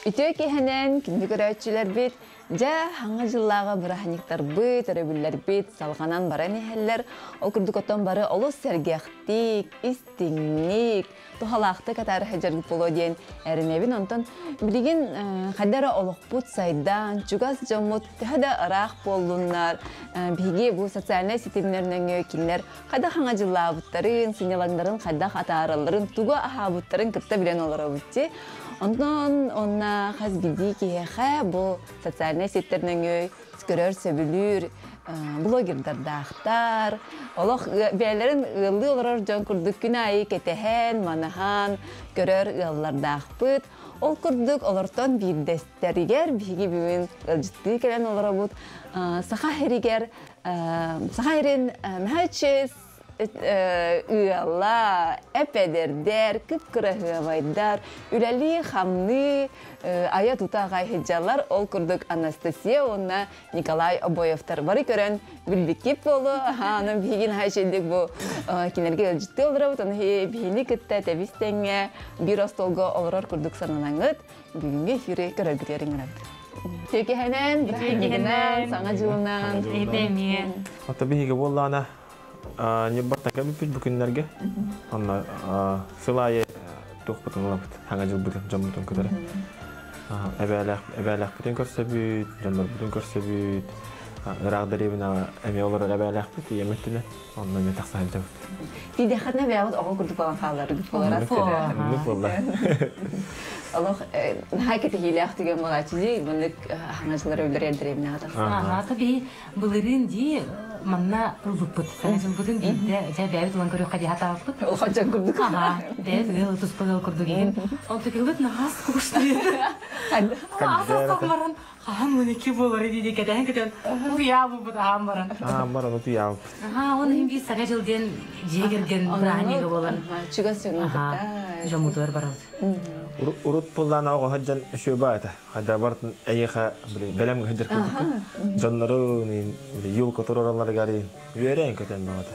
Үтүө киһинэн күндү көрөөччүлэрбит, дьэ, хаҥа дьыллааҕы бырааһынньыктарбыт, өрөбүллэрбит салҕанан баран иһэллэр. Ол курдук оттон бары олус сэргэхтик, истиҥник, туһалаахтык атаара сылдьаргыт буолуо диэн эрэнэбин. Онтон билигин хайда эрэ олохпут сайдан, чугас дьоммут төһө да ыраах буоллуннар, биһиги бу социальнай ситимнэр нөҥүө кинилэр хайдах хаҥа дьыллаабыттарын, сынньалаҥнарын хайдах атааралларын, тугу аһаабыттарын кытта билэн олоробут дии. Онтон онно хас биирдии киһиэхэ бу социальнай ситтэр нөҥүө көрөр, сөбүлүүр блогердардаахтар, олох бэйэлэрин ыаллыы олорор дьон курдук күн аайы кэтэһэн, манаһан көрөр ыаллардаахпыт. Ол курдук олортон биирдэстэригэр биһиги бүгүн ыалдьыттыы кэлэн олоробут. Саха сиригэр Саха сирин наһаа ыала, эп-эдэрдэр, кып-кыраһыабайдар, үлэлии-хамныы, айа-тута аҕай сылдьаллар. Ол курдук Анастасия уонна Николай Обоевтар бары көрөн билбиккит буолуо. Онон биһиги наһаа үчүгэйдик бу кинилэргэ ыалдьыттыы олоробут. Ону биһини кытта тэбис-тэҥҥэ биир остуолга олорор курдук сананаҥҥыт. Бүгүҥҥү эфири көрөргүтүгэр ыҥырабыт. Үтүөкэһэнэн, бырааһынньыгынан, Саҥа дьылынан. Эбэмиэн. Ата биһиги буоллаана Ньурбаттан кэлбиппит бу күннэргэ. Онно сыл аайы туохпутун ылабыт, саҥа дьылбытын, дьоммутун кытары. Эбээлээхпитин көрсөбүт, дьоннорбутун көрсөбүт. Ыраах дэриэбинэҕэ эмиэ олорор эбээлээхпит, ийэм өттүнэн. Онно эмиэ тахса сылдьабыт. Тиийдэххитинэ бэйэҕит оҕо курдук буолан хаалларгыт буолара. Оннук буолла. Олох наһаа кэтэһиилээх түгэн буолааччы дии, маннык хаҥа дьыллар өлөр эрдэриэбинэҕэ тахсан. Аата биһи былырыын дии манна ылбыппыт. Саҥа дьылбытын биирдэ дьэ бэйэбит ылан көрүөххэ дии хатаабыппыт. Улахан дьон курдук. Аха, бэйэбит ыал туспа ыал курдук иһин. Онтукабыт наһаа скучный. Аса баран хаһан 12 буолар дии кэтэһэн көтөн утуйаабыппыт аһаан баран. Аһаан баран утуйаабыппыт. Аха, он иһин биир саҥа дьыл диэн дьиэ кэргэн бырааһынньыга буолан. Чугас дьонун кытта. Дьоммутугар барабыт. Урут пуллаана оҕо сылдьан үчүгэй этэ. Хайда бартын эйиэхэ бэлэм сылдьар курдуккун. Дьоннору елка туруоралларыгар үөрэн көтөн баҕата.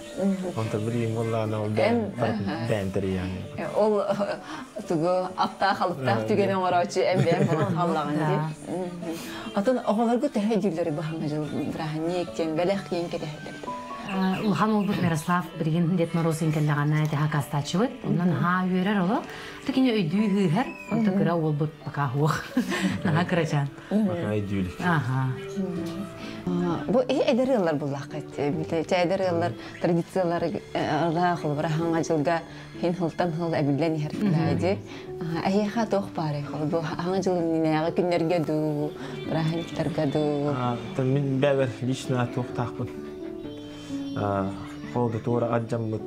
Онтон билигин буоллаҕына ол бэйэм тэрийэҕин. Ол тугу аптаах алыптаах түгэни оҥорооччу эн бэйэм буолан хааллаҕын дии. Атын оҕолорго төһө өйдүүллэри баһаҥа дьыл бырааһынньык диэн бэлэх киин кэтэһэллэр. Улахан уолбут Мирослав билигин Дед Мороз кэллэҕинэ тэһэ акаастааччыбыт. Онон наһаа үөрэр оло. Кини өйдүү ыһыыһар, онто кыра уолбут пока суох. Наһаа кырачаан. Пока өйдүүлүк. Аха. Бу эдэр ыаллар буллаххыт. Эдэр ыаллар традициялары холобура хаҥа дьылга хин хылтан хыл эбиллэн иһэр ди. Эһиэхэ туох баарый? Бу хаҥа дьыл иннинээҕи күннэргэ дуу, бырааһынньыктарга дуу? Мин бэбэр лично туохтаахпын. Холду туора ардьаммыт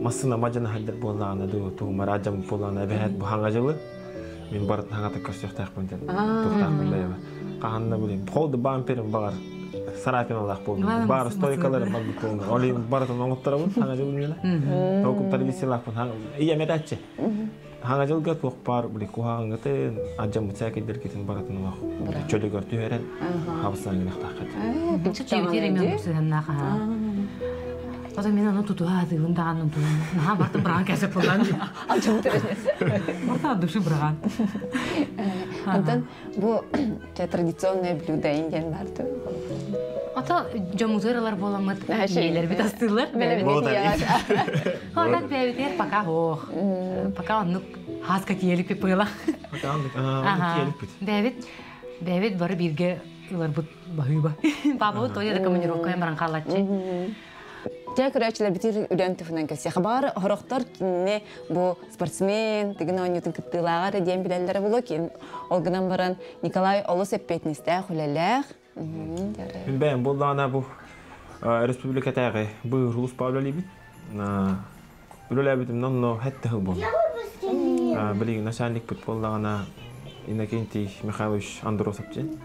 массына мадьана хаддар буоллаҕына дуу, тугумар ардьаммыт буоллаҕына эбэһээт бу хаҥа дьылы мин барытын хаҥата көрсүөхтээхпин диэн туохтаахпын бэйэбэ. Хаһанна билим. Холду бамперим багар царапиналаах буоллун. Баар стойкалары барбыт буоллун. Ол иһин барытын оҥотторобун хаҥа дьылы миэнэ. Толкум традициялаахпын. Ийэм этээччи. Хаҥа дьылга туох баар били куһаҕаҥҥытын, алдьаммыт сээкэйдэргитин барытын олох чөлүгэр түһэрэн хабысынан гыныахтааххыт. Чэбитиэр эмиэ сыһыаннаах аһаа. Ото мин ону тутуһа атыыбын даҕаны тутуһан. Наһаа бартын быраҕан кэсеп булан. Алдьаммыт Барта души быраҕан. Онтон бу традиционное блюдо диэн бар дуу? Ото дьоммутугар ылар буоламмыт ийэлэрбит астыыллар. Онон бэйэбитигэр пока ох. Пока оннук хааска тиэликпит быылах. Пока оннук тиэликпит. Бэйэбит бэйэбит бары бииргэ ыларбыт баһыыба. Папабыт тоя да командировкаҕа баран хаалааччы. Тя көрөөччүлэрбитигэр үлэн туһунан кэлсиэхэ. Баҕар хорохтор кинини бу спортсмен, тигин оонньуутун кыттыылааҕа эрэ диэн билэллэрэ буолуо. Кин ол гынан баран Николай олус эппиэтинэстээх үлэлээх. Мин бэйэм буоллаҕына бу республикатааҕы быыр улуспа үлэлиибит. Үлэлээбитим онно хэттэ сыл буолла. Билигин начальникпыт буоллаҕына Иннокентий Михайлович Андросов диэн.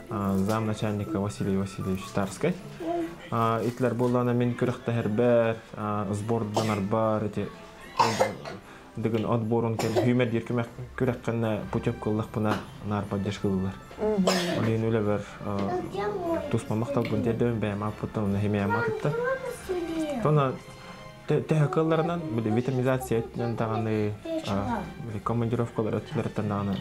Зам начальника Василий Васильевич Тарскай. Итилэр буоллаҕына мин күрэхтэһэрбэр, сборданарбар ити Дыгын отборун кэл хүүмэр диир күрэххинэ путевка ыллахпына наар поддержка ылылар. Ол иһин үлэбэр туспа махталбын тиэрдэбин бэйэм ааппыттан уонна химиям аатыттан. Тона төһө кыалларынан били витаминизация өттүнэн даҕаны били командировкалар өттүлэриттэн даҕаны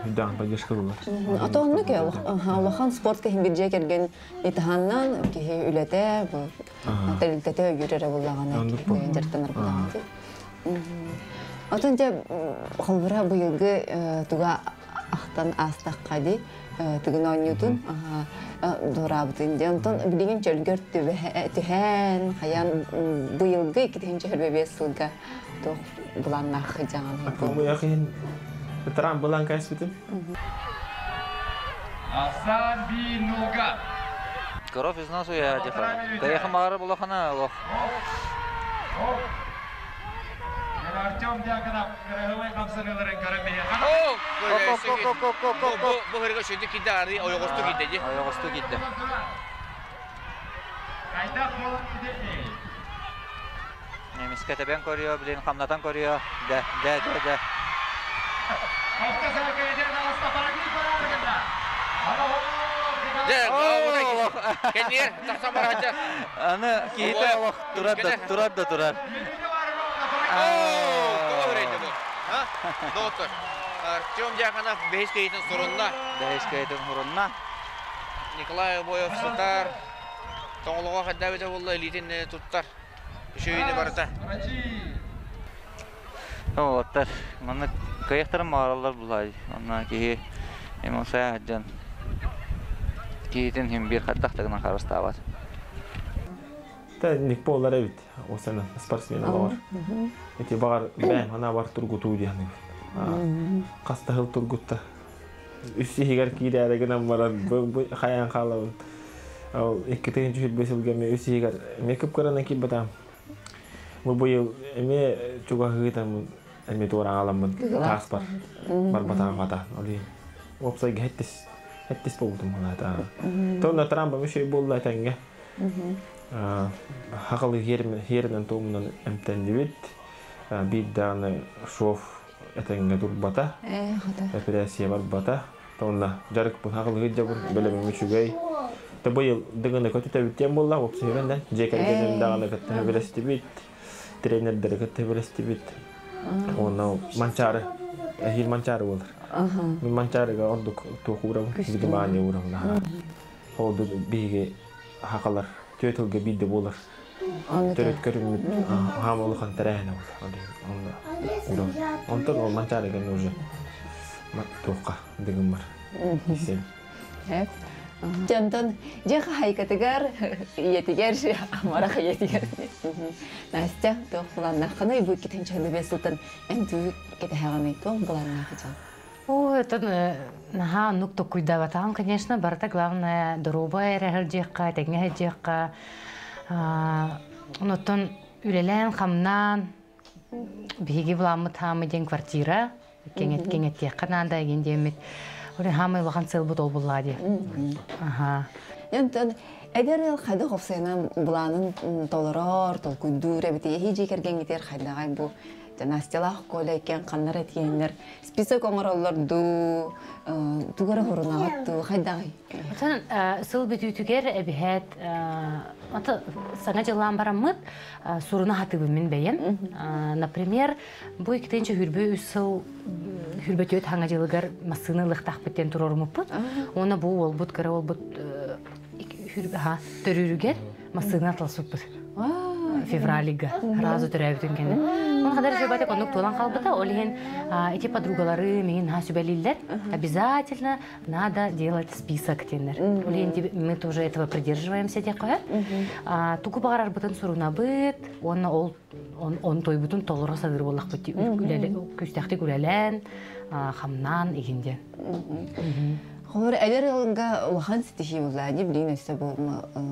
Хүддаан поддержка булар. Ата оннук улахан спорт киһи бирже керген итаханнан киһи үлэтэ бу тэрилтэтэ өйүрэрэ буллагана дьарыктанар буллагана. Отон дьэ холбура быйылгы туга ахтан аастахха ди тыгын оонньуутун дуораабытын дьэ онтон билигин чөлгөр түһээн хайан быйылгы 2025 сылга туох былааннаах дьаҥан Бу Таран былаан кайсыбытым. Асан Бинуга. Коров из нас уя дефа. Каяха мара булахана лох. Артем Дьяконов кырыһылай хамсаныыларын көрөн О, бу хырга шүдү кидде ары ойоҕосту кидде ди. Ойоҕосту кидде. Кайдах болон кидети. Немиске тебен көрüyor, билин хамнатан көрüyor. Да, да, да, да. Кеннер, тахсан барача. Аны киһитэ олох турар да турар да турар. О, туга хырайды бу. А? Доктор. Артем Дьяконов бэһис кейтин сурунна. Бэһис кейтин сурунна. Николай Обоев сытар. Тоңолоҕо хаддабыта болла илиитин туттар. Үшөйүнү барыта. Олаттар. Манна кыйахтарын маараллар булай. Онна киһи эмоция хаджан. Киһитин хим бир хаттахтыгынан харыстаабат. Та ник болар эбит. Осана спортсмен бар. Эти багар бәм ана бар тургутуу диһаны. Кастахыл тургутта. Үс сихигер киирээре гынан баран бу хаян хаалабын. Ол икки тыһынчы хүлбэ сылга эме үс сихигер мекып кыранан киирбэтам. Бу быйыл эме чугаһыытам эме туора аламмын таас бар. Барбатаан хата. Оли опсайга хеттис хеттис болдум халата. Тонна трамба мүшей болла тәңге. Хақалы херінен туымынан эмтеннибит. Бир дааны шов этеңге турбата. Операция барбата. Тонна жарык бу хақалы хыджабын белеме мүчүгей. Та быйыл дыгыны көтүтэ бүттен болла, опсайган жекергенем дааны көттө белестибит. Тренердери көттө белестибит. Онна манчары, эхил манчары болар. Мен манчарыга ордук туохурам, внимание урам. Холду биге хақалар төтөлгө бидде болар. Төрөт көрүмүт хаамолухан тәрәһәнә болар. Онда урам. Онтон ол манчарыга уже туохка дыгын бар. Исем. Жантон жеха хайкатыгар иетигер амарах иетигер. Настя туох буланнахханы бу китин чөлүбе сылтан эн түү кетехаганы туох буланнахы жан. О, это наха нук токуйдабатаам, конечно, барта главное дороба эрехелжиэкка, тэҥҥэ Онотон үлэлээн хамнаан биһиги буламмыт хаамы диэн квартира кеңет кеңеттиэххэ наада эгин диэммит. Оле хаамы улахан сылбыт ол буллаа ди. Аха. Янтон эдер хайда хопсайна буланын толорор, толкуйдуур эбити хижи кергенгитер хайдагай бу Настялах коля кен каннар этиеннер список оңороллор ду тугара хорунаат ду хайдагай. Отон сыл бүтүүтүгер эбиһэт ата саҥа дьыллаан бараммыт суруна хатыбын бэйэм. Например, бу иккитинчи хүрбө үс сыл хүрбөтүөт хаҥа дьылыгар массыына ылыхтаахпыттен турорумуппут. Уонна бу уолбут кыра уолбут төрүүрүгэр массыына талсыппыт. Февралига разу төрөөбүтүн кэннэ. Он хадар жобаты конук туолан халбыта, ол иһин эти подругалары миин ха сүбэлииллэр. Обязательно надо делать список теннер. Ол иһин мы тоже этого придерживаемся декое. Тугу багарарбытын сурунабыт, он ол он тойбутун толоро садыр боллахпыт күстәхти күләлән, хамнан игинде. Холор элер ылга улахан ситихи булла, ди билин өссө бу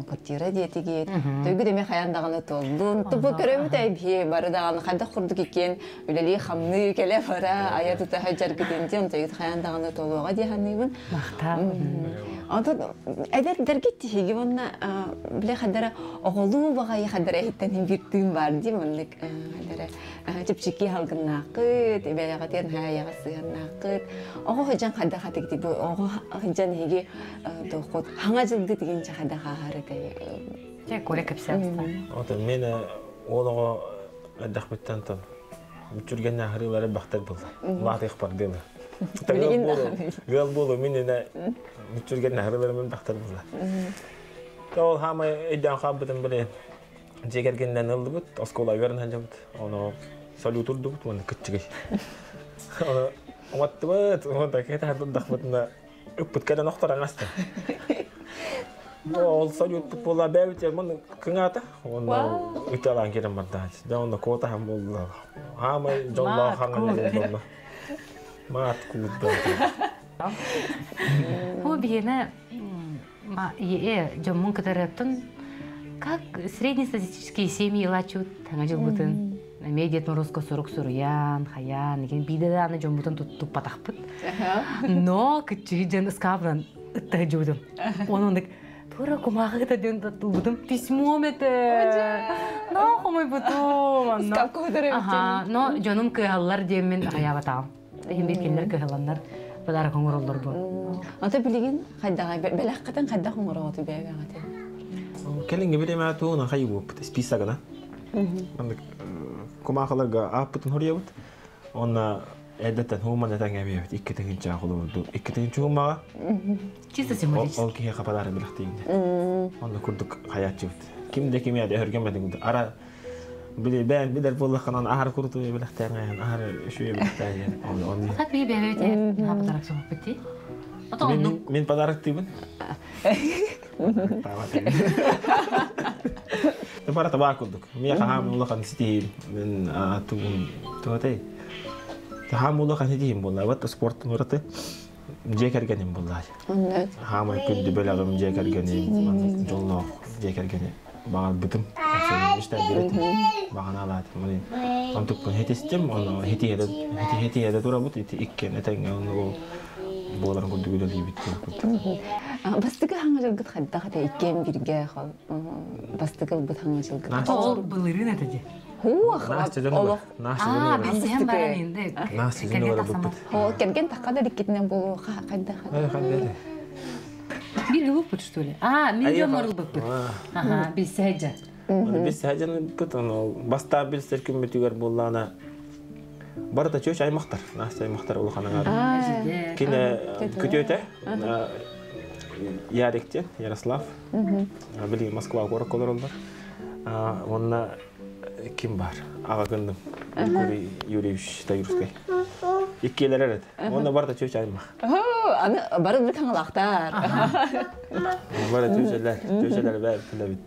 квартира диетиги. Тойгу деме хаян даганы толдун. Тупу көрөмүт айби бары даганы ханда курдук икен, үлели хамны келе бара, ая тута хаҗар китентен тойгу хаян даганы толуга ди ханыбын. Махта. Антон эдер дергит тиһиги онна биле хадара оголу багай хадара хиттен бир тыын бар ди монлык хадара чипчики халгыннакыт бәяга тен хаяга сыяннакыт ого хыжан хада хатык ди бу ого хыжан хиги тохот хаңа жылды дигенче хада хахары те Те коре кепсәбез. Ото мен олого әдәхбеттен тон. Бүтүргән нахрылары бахтар булды. Латык бар диле. Билигин даҕаны. Ыал буолу мин инэ мүччүргэн наһарыларым тахтар була. Ол хаамай өйдөөн хаалбытым биле дьиэ кэргэнинэн ыллыбыт, оскуола үөрэн сылдьабыт. Ону салют урдубут уонна кыччыгый. Ону уматтыбыт, уонна кэтэ ыппыт кэлэн охторон аста. Ол салютпут буолла бэбит мун кыҥаата. Онно ыталаан кирен барда. Да онно кота хам болла. Хаамай дьоллоох хаҥан болла. Маат куутда. Хо биһиэнэ ма е дьоммун кытарыттан как среднестатистические семьи ылааччыбыт таҥа дьылбытын эмиэ Дед Морозко сурук суруйан хайаан еген биирдэ даҕаны дьоммутун туппатахпыт но кыччыгы дьон ыскаабынан ыттаһы дьубутум оны оннук тура кумааҕыта диэн тутулбутум письмом этэ но хомойбутум онно но дьонум кыаһаллар диэммин аҕыйаабатаҕым иһин биир кинилэр кыһаланнар подарок оҥороллор бу. Ата билигин хайдаҕай бэлэххитин хайдах оҥороҕутуй бэйэҕитин? Кэлиҥҥи бириэмэ тугунан хайыбыппыт списогына. Маннык кумаахыларга ааппытын хоруйабыт. Онно эрдэттэн хууман этэн эбиэбит икки тыһыынча холобурду. Икки тыһыынча хуумаҕа. Чисто символически. Ол киһиэхэ подарок билэхтиигин. Онно курдук хаyaаччыбыт. Ким да кими өһөргөммөтүн ара били бэйэн билэр буоллаххынан аһар курутуй билэхтээн аһар үчүгэй билэхтээн оны. Хат би бэйэбит наһаа подарок соһуппут дии. Ото оннук. Мин подарок тыыбын. Бара табаа курдук. Миэхэ хаам улахан ситиһиим. Мин тугун туотай. Хаам улахан ситиһиим буолла. Вот спорттун ураты дьиэ кэргэним буолла. Хаамай күндү бэлэҕим дьиэ кэргэним, дьоллоох дьиэ кэргэни баҕарбытым. Баҕанаалаатым. Онтукпун хитистим, ону хитиһэдэ турабыт, ити иккен этэҥҥэ ону буоларын курдук үлэлиибит курдук. Бастакы хаҥа дьылгыт хайдах этэ иккиэн биргэ бастакы ылбыт хаҥа дьылгыт. Ол былырыын этэ дии. Хуох, олох. Аа, билсиһэн баран инде. Настя дьону быппыт. Ол кэргэн тахха да иккитинэн буолуо хайдах. Хайдах. Бир ылыппыт что ли? А, мин дьоннор ылбыппыт. Аха, билсэһэдьэ. Билсэһэдьэн ылбыт, ону бастаа билсэр күммүтүгэр буоллаана барыта чөч аймахтар, Настя аймахтар улахан аҥаар. Кине күтүөтэ Ярик диэн, Ярослав. Билигин Москва куоракка олороллор. Онно ким бар? Аҕа гынным. Юрий Юрьевич Таюрскай. Иккиэлэр эрэ. Онно барыта чөч аймах. Аны бары бір хаҥалаахтар. Бары чөчөлөр, чөчөлөр бээр билэбит.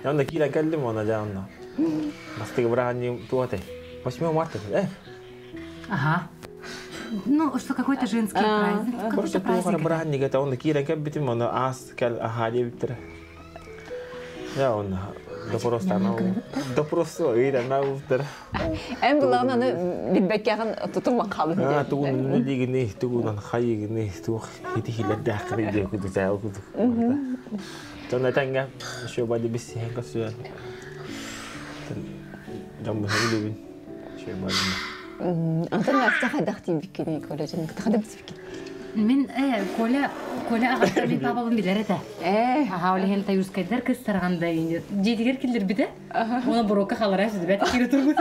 Онно киирэн кэллим, онно дьэ онно. Бастыгы быраһанньым туотай. 8 марта. Ага. Ну, что какой-то женский праздник. Какой-то праздник. Быраһанньык это онно киирэн кэлбитим, онно аас кэл аһаа диэбиттэрэ. Я онно допростан допрос ыйдан уутар. Эн булаҕын аны билбэккэҕин тутуман хаалын диэн. Тугун үлигини, тугунан хайыгини, туох хитихилэрдээххини диэ кудук саа кудук. Тон этэнгэ еще бады биссиһэн көсүөн. Дьон быһа Еще бады. Антон Настя хайдах тиийбиккиний Коля дьон кытта бисипкин. Мин Коля Коля аҕата мин папабын билэр этэ. Аха ол иһин Таюрскайдар кыстарганда дьиэтигэр киллэрбитэ. Уона бурока халара сүдүбэт кире турбут.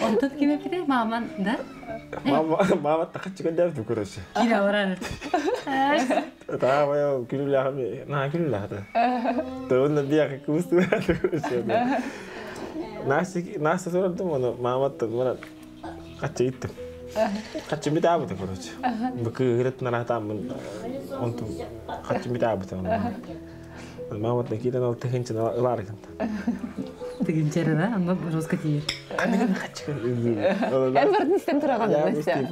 Онтон ким эппитэ? Маман, да? Мама, мама тахаччы көндәбит короче. Кире барар. Та бая күлүләхме, на күлүләхте. Төннө бияк кусту короче. Настя, Настя сордум оны, мама мана каччы иттим. Каччы бит короче. Бу кыгырыт наратаммын онтум каччы бит абыта. Мама кирен ал тыгынчы ылар экен. Тыгынчары да, анда жестко тиер. Каччы. Эн бардын истен тураган Настя.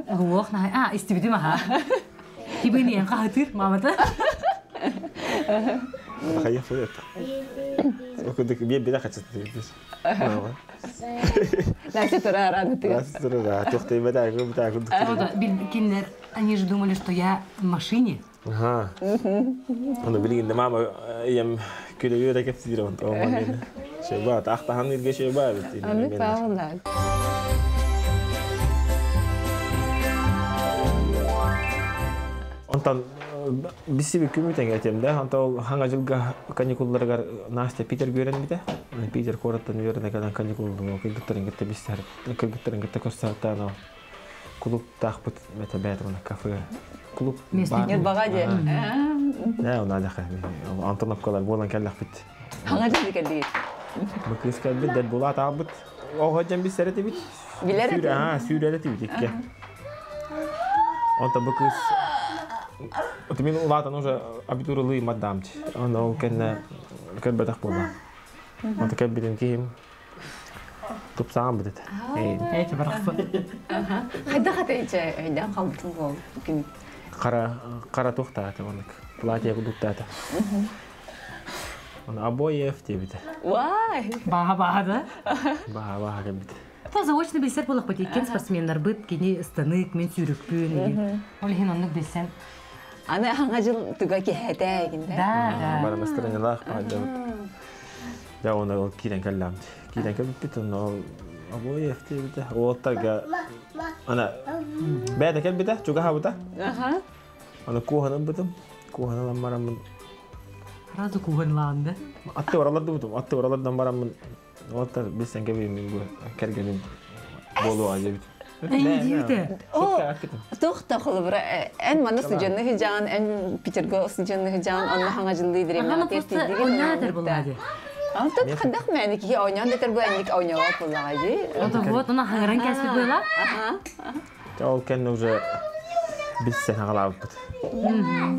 Ох, на, а, истибитим аха. Кибини кахатыр мамата. Хайа фует. Окудук бие била каччы тибис. Мама. Настя тура рады ты. Настя тура, да, тухты бата, бата. Киндер, они же думали, что я в машине. Ага. Оны билигинде мама ем күлө үөрэ кепсиир он тооман. Шеба тахтахан ирге шеба бит. Аны паалар. Онтон биси күмүтен этем да, онтон хаңа жылга каникулларыгар Настя Питер көрөн бите. Питер кораттан көрөн калан каникуллар кыргыттарын кытта биссер, кыргыттарын кытта көрсөттан. Клубтаахпыт бэтэ бэйэтэ уонна кафе. Клуб Местный бар. Ньурбаҕа дьэ. Ээ, оны алаха. Антоновкалар буолан кэллэхпит. Хаҥа дьылы кэллигит. Бу кыыс кэлбит, дэл булаат аалбыт. Оҕо дьэн билсэр этибит. Билэр Сүүр, этим. аа, сүүрэр этибит икки. Онтон бу кыыс Вот мин улаатан уже абитуралыы мадамч. Оны ол кэннэ көрбөтөх буолла. Онто кэлбитим киһим тупсаҕан бытыт. Эти барахсан. Хайдах атайча өйдөөн халбытын буол күн. Қара қара туохтаата оннук. Платье кудуктаата. Оны обоев диэбитэ. Вай! Баха баха да. Баха баха кэлбит. То заочно билсэр буолахпыт иккиэн спортсменнарбыт кини ыстанык мин сүүрүкпүн игин. Ол иһин оннук билсэн. Аны хаҥа жыл туга киһэтэ игин да. Да, да. Бары настроениялаах баһадабыт. Дьэ оны ол киирэн кэллэм. Киирэн кэлбиппит онно ол обоев диэбитэ. Уолаттарга ана бэйэтэ кэлбитэ, чугаһаабыта. Аха. Аны куоһанан бытым. Куоһанан бараммын. Сразу куһанлаанды. Атты оралардыбытым. Атты оралардан бараммын. Уолаттар билсэн кэбиһин бу кэргэним буолуо диэбит. Диэбитэ. О, туох та холобура эн манна сыдьанны хыдьаан, эн Питерга сыдьанны хыдьаан, онно хаҥа жыллыы Аны диремэҕэ просто тиэртийдигин ойнаатар булаады. Антон хадах мэни киһи ойнаан дэтэр бу энник ойнаабат буоллаҕа дии. Вот вот она хаҥыран кэспит буола. Ол кэннэ уже билсэн хаҕалаабыппыт.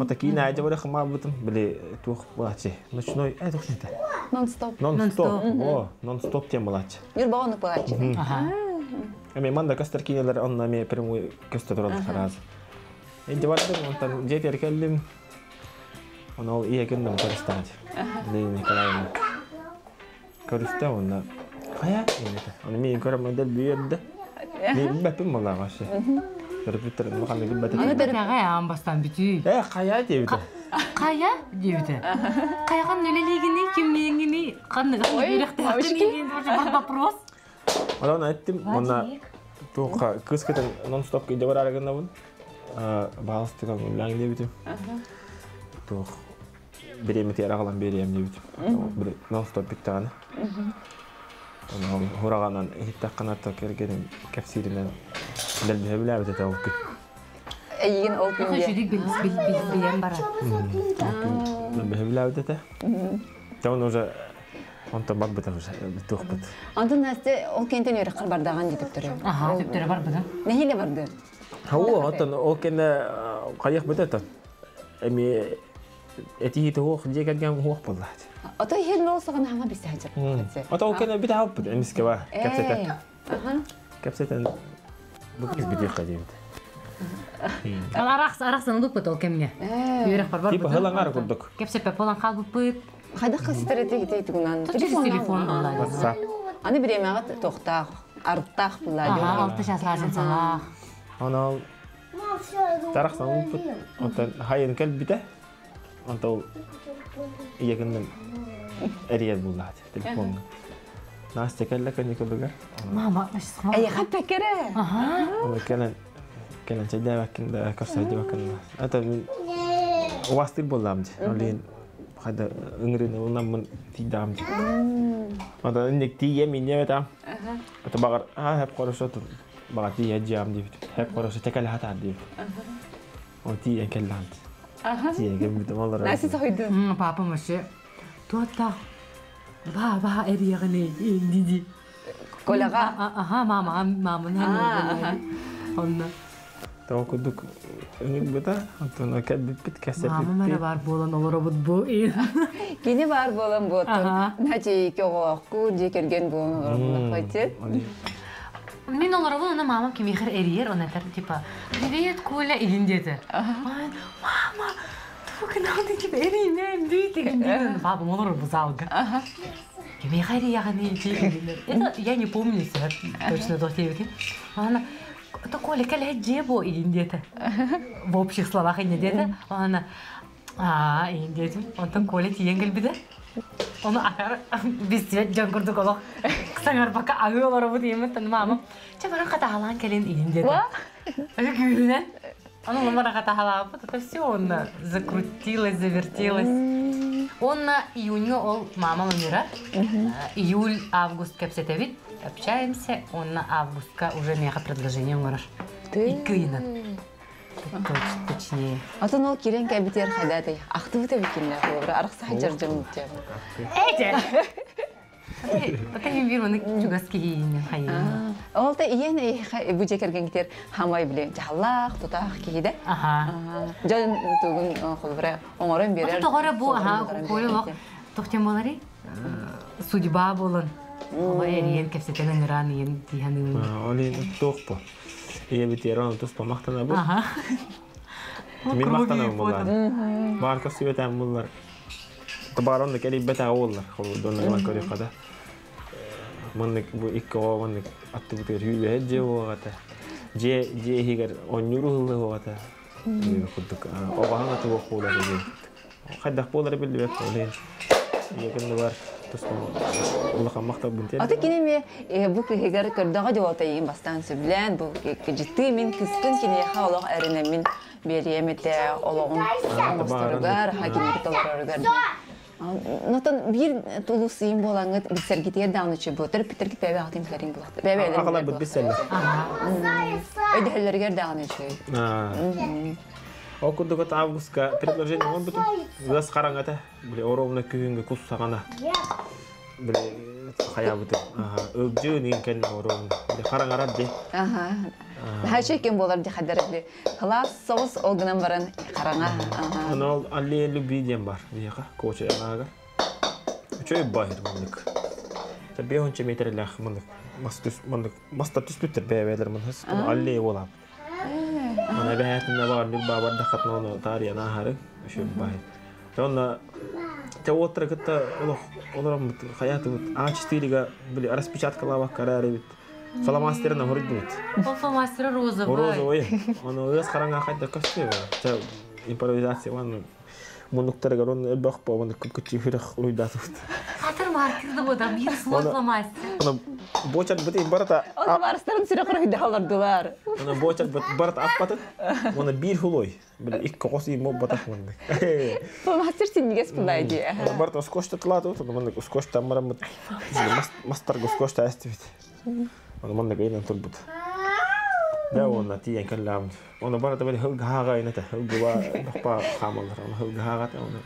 Ота киин аайдьа бары хымаабытым, били туох буолааччы. Ночной, туох диэтэ? Нон-стоп. Нон-стоп. О, нон-стоп диэн буолааччы. Ньурбаҕа оннук буолааччы. Аха. Эми манда көстөр киинэлэр онно эмиэ прямой көстө тураллар араас. Инде бардым, онтон дьиэтигэр кэллим. Оны ол ийэ гынным көрүстэҕит. Лена Николаевна. Көрүстэ уонна хайа иннэтэ. Оны миин көрөр модель бүйэрдэ. Мин билбэппин буоллаҕа вообще. Төрөппүттэр улаханнык билбэт Аны этим. Тэҕэ аан бастаан бүтүй. Э, хайа диэбитэ. Хайа диэбитэ. Хайахан үлэлиигиний, кимнииҥиний, ханныгы Ой, үрэхтээхтиний диэн вопрос. Онон эттим, уонна туохха кыыс кытын нон-стоп кыйда бараары гыннабын. Баалыстыга үллээҥ диэбитим. Туох бириэмэтигэр аҕалан биэриэм диэбитим. Нон-стоп бүттэҕинэ. Онон хураҕанан иһиттэххинэ то кэргэним кэпсииринэн дэлбиһэ билээбит этэ ол күн. Эйигин ол күн диэ. Үчүгэй билэн барар. Дэлбиһэ билээбит этэ. Онон уже онтон барбыта уже туохпут. Онтон Настя ол кэнтэн үөрэххэр бардаҕан дии төптөрү. Аха, төптөрү барбытым. Нэһиилэ барды. Хау, оттон ол кэннэ хайых быта оттон. Эми этиһи туох дьиэ кэргэн уох буоллаат. Ото иһин ол саҕана хаҥа билсэ сылдьар. Ото ол кэннэ бит аһалпыт эмискэ ба кэпсэтэн. Кэпсэтэн бу киз битиэххэ диэбит. Арахс арахсан улуппут ол кэмҥэ. Үөрэх бар Типа хылаҥар курдук. Кэпсэппэ болан хаалбыппыт. Хайдах кэпсэтэр этигитий тугунан? Телефон буолла. WhatsApp. Аны бириэмэҕэ туохтаах, арыттаах буолла. Аха, алта час разницалаах. Онон тарахсан улуппут. Онтон хайын кэлбитэ. Онтон ол ийэ эрийэр буллаат телефоҥҥа. Настя кэллэ каникулугар. Мама, Эйиэхэ эппэккэрэ. Аха. Ол кэлэн кэлэн чэйдээбэккин да көрсөйдүбэккин да. Это мин уастыр буоллаам дии. Ол иһин хайда ыҥырыыны ылынаммын тиийдэҕим дии. Онтон инник тиийэм инниэм этам. Это баҕар аа хэп хорошо баҕар тиийэ дьиэм диэбит. Хэп хорошо тэкэлэ хатаар диэбит. Ол тиийэн кэллэҕим дии. Тиийэн кэлбитим олорор. Настя соһуйду. Папам вообще туоттаах ба ба эрийэҕиний диди. Коляҕа. Аха, мама, мамын онно. Тоҕо курдук ыҥырбыта, онтон кэлбиппит, Мамам эрэ кэпсэппиппит. баар буолан олоробут бу. Кини баар буолан буотун. Начи оҕолоохку дьиэ кэргэн буолан олоробун хоть. Мин олоробун, она мамам кимиэхэр эрийэр, он этэр, типа, привет, Коля, игин диэтэ. Мама, тугу гынаҕын типа эриймэм дии деген диэн. Папам олорор бу залга. Кимиэхэ эрийэҕиний дии. Это я не помню себя точно туох диэбитин. Ана, это Коля кэлэ дьиэ буо игин диэтэ. В общих словах инньэ диэтэ. Ана, аа, игин диэтим. Онтон Коля тиийэн кэлбитэ. Ону акар бистибэт дьон курдук олох саҥарбакка аһыы олоробут диэммит мамам чэ баран хатаһалаан кэлин иһин диэтэ. Аны күүһүнэн Аны номара хатаһалаабыт, это все онно закрутилось, завертелось. Онно июньҥа ол мамам ыҥыра. Июль, август кэпсэтэбит, общаемся. Онно августка уже миэхэ предложение оҥорор. Икки ыйынан. Точнее. Атын ол кирен кәбитер хайдатай. Ахтыбыт эбикинне холобура арахса жардым диэн. Эйте. Ата бир оны чугас киһиинен хайын. Ол та иен бу жекергеңтер хамай биле жаллах тутах киһиде. Аха. Жан тугун холобура оҥорон берер. Ата тоҕоро бу аха койлок тохтем болари. Судьба болон. Ола эриен кепсетен ыңыран иен тиһаныын. Олин туох бу. Ийэ битиэр туспа махтанабыт. Аха. Мин махтанабын буллар. Баар көстүбэтээн буллар. Табаарон да кэлийбэтээ уоллар. Холбурдуонна гынан көрүөххэ да. Маннык бу икки оҕо маннык аттыбытыгар хүүбэһэ дьиэ буолуоҕа Дьиэ дьиэ иһигэр оонньуур уһуллуоҕа курдук оҕоһон аты буолар диэн. Хайдах буолара биллибэт ол иһин ийэ кынныбар туспа улахан махталбын тиэрдэ. Аты кини эмиэ бу кыһыгар көрдөҕө дьуота иин бастаан сөбүлээн бу кыдьыттыы мин кыспын киниэхэ олох эрэнэммин биэриэм этэ олоҕун оҥосторугар хакиммит толороругар Нотон биир тулус иин буолаҥҥыт билсэргитигэр даҕаны үчүгэй буолар төрөппүттэргит бэйэ бэйэҕитин билэриҥ булахта бэйэ Аҕаларбыт билсэллэр. Өйдөһөллөрүгэр даҕаны үчүгэй. Ол курдук от августка предложение оҥорбутум. Ыас хараҥата, били оруобуна күһүҥҥү кус саҕана били хайаабытым. Ылдьыын иин кэннэ оруобуна. Били хараҥарар дии. Аха. Наһаа үчүгэй буолар дии хаддар били Кылаас соҕус ол гынан баран хараҥа. Аны ол аллея любви диэн бар биһиэхэ коча ааҕар. Үчүгэй баһыр маннык. Биэһунча метрлээх маннык мас түс маннык мастар түспүттэр бэйэ-бэйэлэр маннык аллея буолаап. Аны эбэһээтинэ баар Ньурба бардаххатына ону таарыйан ааһары үчүгэй баһыр. Онно те уоттара кытта олох олороммут хайаатыбыт А4-га били распечаткалаабакка эрээри Фломастерын оһордубут. Ол фломастера розовый. Розовый. Ону ыас хараҥа хайда көстүү. Ча импровизация уонна муннуктарыгар он элбэх по уонна күччү хүрэх уруйдаатыбыт. Хатыр маркер да бода бир слой фломастер. Ону бочат быт барата. Ол барыстарын сүрэх уруйда олордулар. Ону бочат быт барата аппатын. Оны бир хулой. Били икки қос ий моббатах мыннык. Фломастер синнигес булай ди. Барата скотч тылаатыбыт, ону маннык скотч таммараммыт. Мастарга скотч таастыбыт. Ону маннык ыйынан турбут. Да уонна тиийэн кэллэҕим. Ону барыта били хылгаһааҕа айната. Хылгыба бахпа хаамаллар. Ону хылгаһааҕа ону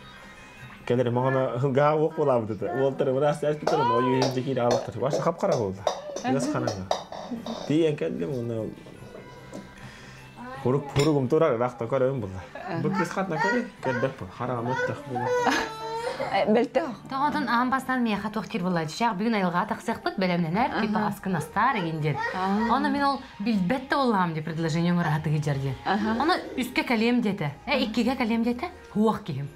кэлэр маҕана хылгаһаа уох буолаабыт этэ. Уолтары быраас эспитер ону ойуу иһирдьэ киирэ аалахтар. Баша хап-хара буолла. Ыас хараҥа. Тиийэн кэллим уонна Хурук хуругум турар ыраахта көрөбүн булла. Бу кыыс хатна көрө көрдөк бу. Хараҕым өттөх була. Бэлтэх. Тоҕотон аан бастаан миэхэ туох диир буолла дьиээх бүгүн айылҕаҕа тахсыахпыт бэлэмнэнэр типа аскын астаар игин диэн. Ону мин ол билбэт да буоллаҕым дии предложение оҥораһатыгы дьар диэн. Ону үскэ кэлиэм диэтэ. Э иккигэ кэлиэм диэтэ. Хуох киһим.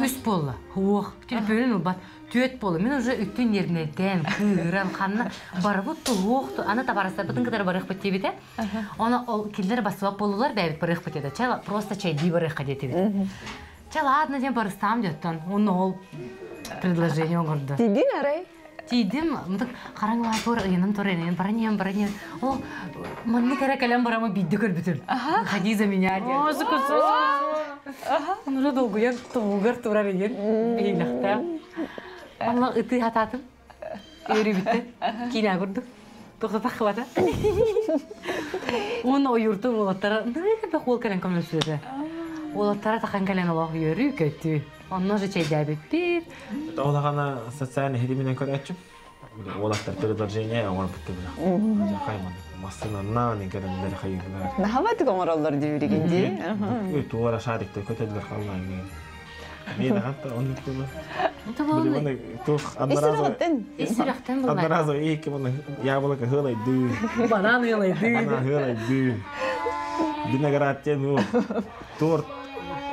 Үс буолла. Хуох. Телефонун ылбат. Түөт буолла. Мин уже үттүн нервнэйдээн, кыыран, ханна барыбыт туһуох, аны табаарыстарбытын кытары барыахпыт диэбитэ. Оны ол кинилэр бассыбап буоллулар бэйэбит барыахпыт диэтэ. Чэ, просто чэйдии барыахха диэтибит. Чэ, ладно диэн барыстаам диэттэн. Онно ол предложение оҥордо. Тиийдин арай? Тиийдим, мытык хараҥ туор ыйанан туор ыйанан баран иһэн баран иһэн. О, маннык эрэ кэлэн барамы биирдэ көрбүтүм. Ходи за меня диэн. О, Ону долгуйан тугугар турар иһин биһилэхтээх. Алла ытыы хатаатым. Үөрүүбүттэн киинэ курдук. Тохтотаххыбата. Уонна ойууртан уолаттара ныы уол кэлэн көмөлөсүөтэ. Уолаттара тахан кэлэн олох үөрүү көтүү. Онно же чэйдээбиппит. Олаҕана социальный ситиминэн көрөөччүм. Уолаттар предложение оҥорбуттар бile. Хайман массыынаннаан кэлэннэр хайыылар. Наһаматык оҥороллор диибиригин дии. Туора шариктар көтөллөр халлаан Мен хатта оннук була. Туох одноразовый Ис сүрэхтэн булла. Одноразовый икки муну яблоко хылайды. Банан хылайды. Банан хылайды. Виноград тем торт.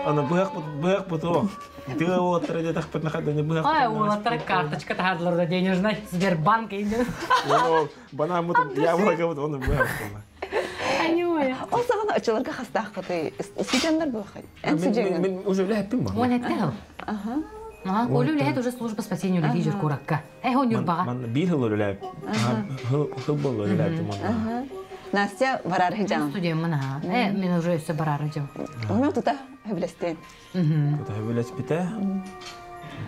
Аны быһах быһах бутуох. Тыа уоттара диэтэхпит нахаданы быһах. Ай, уолаттара карточка таһаардылар да денежный Сбербанк инден. Банан бутун яблоко бут оны быһах була. Ол саҕана оччолорго хастааххытый? Студеннар буолахай? Эн студеҥҥын? Мин уже үлэһэппин ба. Уон этте хыл. Аха. Коля үлэһит уже служба спасения үлэлии жүр куракка. Э, он Ньурбаҕа. Манна биир хыл үлэлээп. Хыл болло үлэлээптим манна. Настя барар жан. Студеммын аха. Э, мен уже өссө барар жам. Оны тута хөблестен. Тута хөблеспите.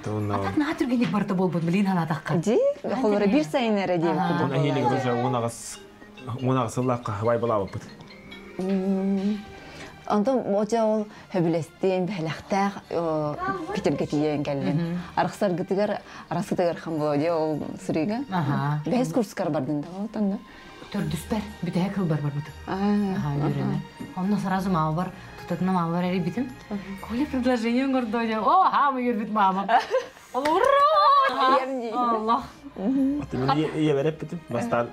А так наһаа түргэнник барыта буолбут билин ханаатахха. Ди, холоро бир сайын эрэ диэбит Оны хилиг уже он ағыс он ағыс сыллааққа бай балаабыппыт. Онтон оча ол хөбүлэстин, бэһэлэхтээх Питерге тиийэн кэллин. Арахсаргытыгар, арасытыгар хан боло ол сырыыга. Бэһис курскар бардын да отонно. Төрдүспэр бүтэһэ кылбар барбытым. Аха, үөрэнэ. Онно сразу маамабар, тутатына маамабар эрийбитим. Коля предложение оҥордо. О, хаама үөрбүт мама. Ура! Аллах. Ийэбэр эппитим. Бастаан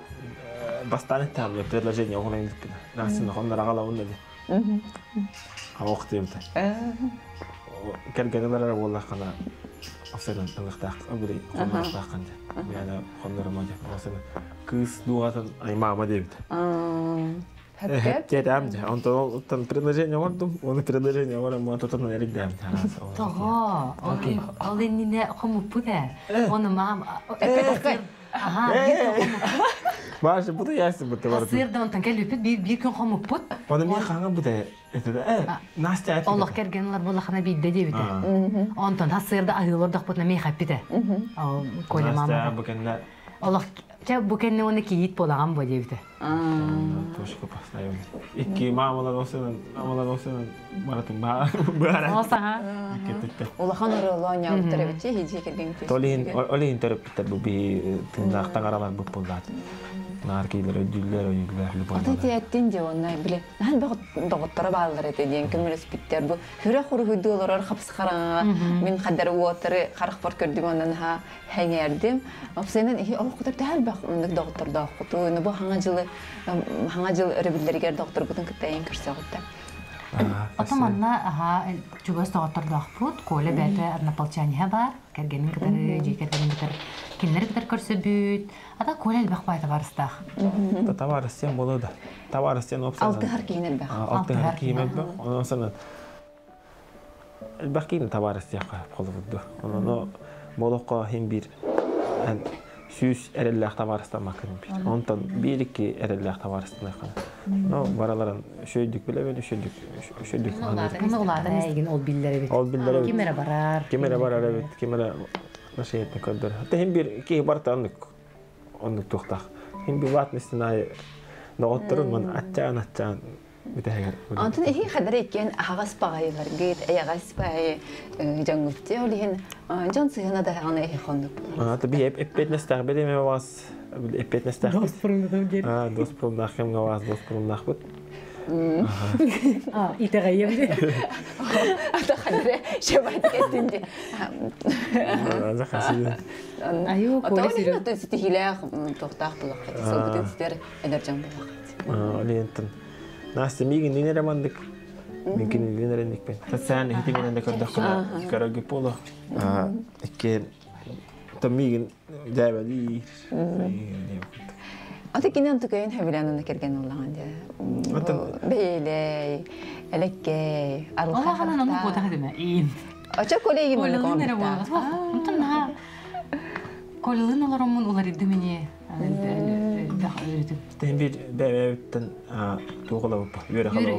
бастаан эттэҕим предложение оҕолон илпин. Насын хоннор аҕалабын да. Ох диэбитэ. Кэргэнилэр буоллаххына осенан ылыхтаах били хоннорохтааххын дии. Миэнэ хоннорума дии. Осенан кыыс дууһатын аймаама диэбит. Хэптиэтэм дии. Онтон предложение оҥордум. Оны предложение оҥорон муан тутан эригдэм. Тоҕо? Ол иннинэ хомуппут ээ. Оны маам Аха, Башы бу да ясы бу да. Сырда онтон кэлбиппит биир күн хомуппут. Оны мен хаңа бу да Настя эт. Олох кэргэнилэр буллахына биирдэ диэбитэ. Онтон хасырда аһыылар дохпутна мей хаппите. Коля мама. Бу кэннэ. Олох чэ бу кэннэ оны кийиит буолаган бу диэбитэ. Точка поставим. Икки мамалар осынан, мамалар осынан баратын баара. Осаха. Улахан оролоон яабыттар эбитчи хижи кэргэн. Толин олин төрөппүттэр бу би тыыннаахтан аралар бу буллаат. Наар киилер өйдүүллэр өйдүүллэр любой. Ата тиэттин же онна биле. Нахан бага доҕоттора бааллар этэ диэн көмөлөспүттэр. Бу хүрэ хуруһуйду олорор хапсхараҥа мин хаддар уоттары харахпар көрдүм оннан ха хэҥээрдим. Опсайнан ихи олох кутар тэһэл бах оннук доҕоттордооххуту. Бу хаҥа жылы хаҥа жыл өрөбүллэригэр доҕотторгутун кытта көрсөҕүттэ. Ото манна аха чугас доҕоттордоохпут Коля бэйэтэ однополчаниһа бар, кэргэнин кытары, дьиэ кэргэнин кытары кинилэри кытары көрсөбүт. Ата Коля элбэх баай табаарыстаах. Табаарыстен боло да. Табаарыстен опсанан. Алтыһар киин элбэх. Алтыһар киин элбэх. Онон санан элбэх киин табаарыстыахха холобурду. Онон болохко хим бир сүүс эрэллээх табаарыстаммаккын бир. Онтон биир икки эрэллээх табаарыстаныаххын. Но бараларын шөйдүк билэбин, шөйдүк шөйдүк. Оны улаатан истигин ол биллер эбит. Ол биллер эбит. Ким эрэ барар. Ким эрэ барар эбит, ким эрэ нашиетне көрдөр. Хатта хим бир киһи барта оннук оннук туохтаах. Хим бир ватныстын ай доҕотторун ман аччаан аччаан бүтэһигэр. Онтон ихи хадара иккен аһаҕас баҕайыларгыт, эйэҕэс баҕайы дьоҥҥутти ол иһин дьон сыһына да аны ихи хоннук. Ата би эппетнестах билеме вас эппетнестах. Дос пурунда дер. А, дос пуруннах кемге вас дос пуруннах бут. А, итегайым. Ата хадара шабат кеттинди. Захасиды. Аю, Коля серьез. Ата ситихилээх тохтаах булаххат. Сылгытын ситер эдэр дьон булаххат. Олиентен. Настя мигин нинере мандык. Минкин нинере никпен. Татсаан хитиминен де көрдөхкүнэ көрөгү поло. Икки та мигин жайбали. Ата кинен тукайын хэбилэн керген улахан дэ. Бэйлэй, элеккей, Алла ханан ону кота хадыма. Ин. Ача коллеги мен Колелын эрэ буолла. Онтон наха колелын олороммун уларыдды мени. Тен бир бэбэбиттен туохала бу үөрэ хала бу.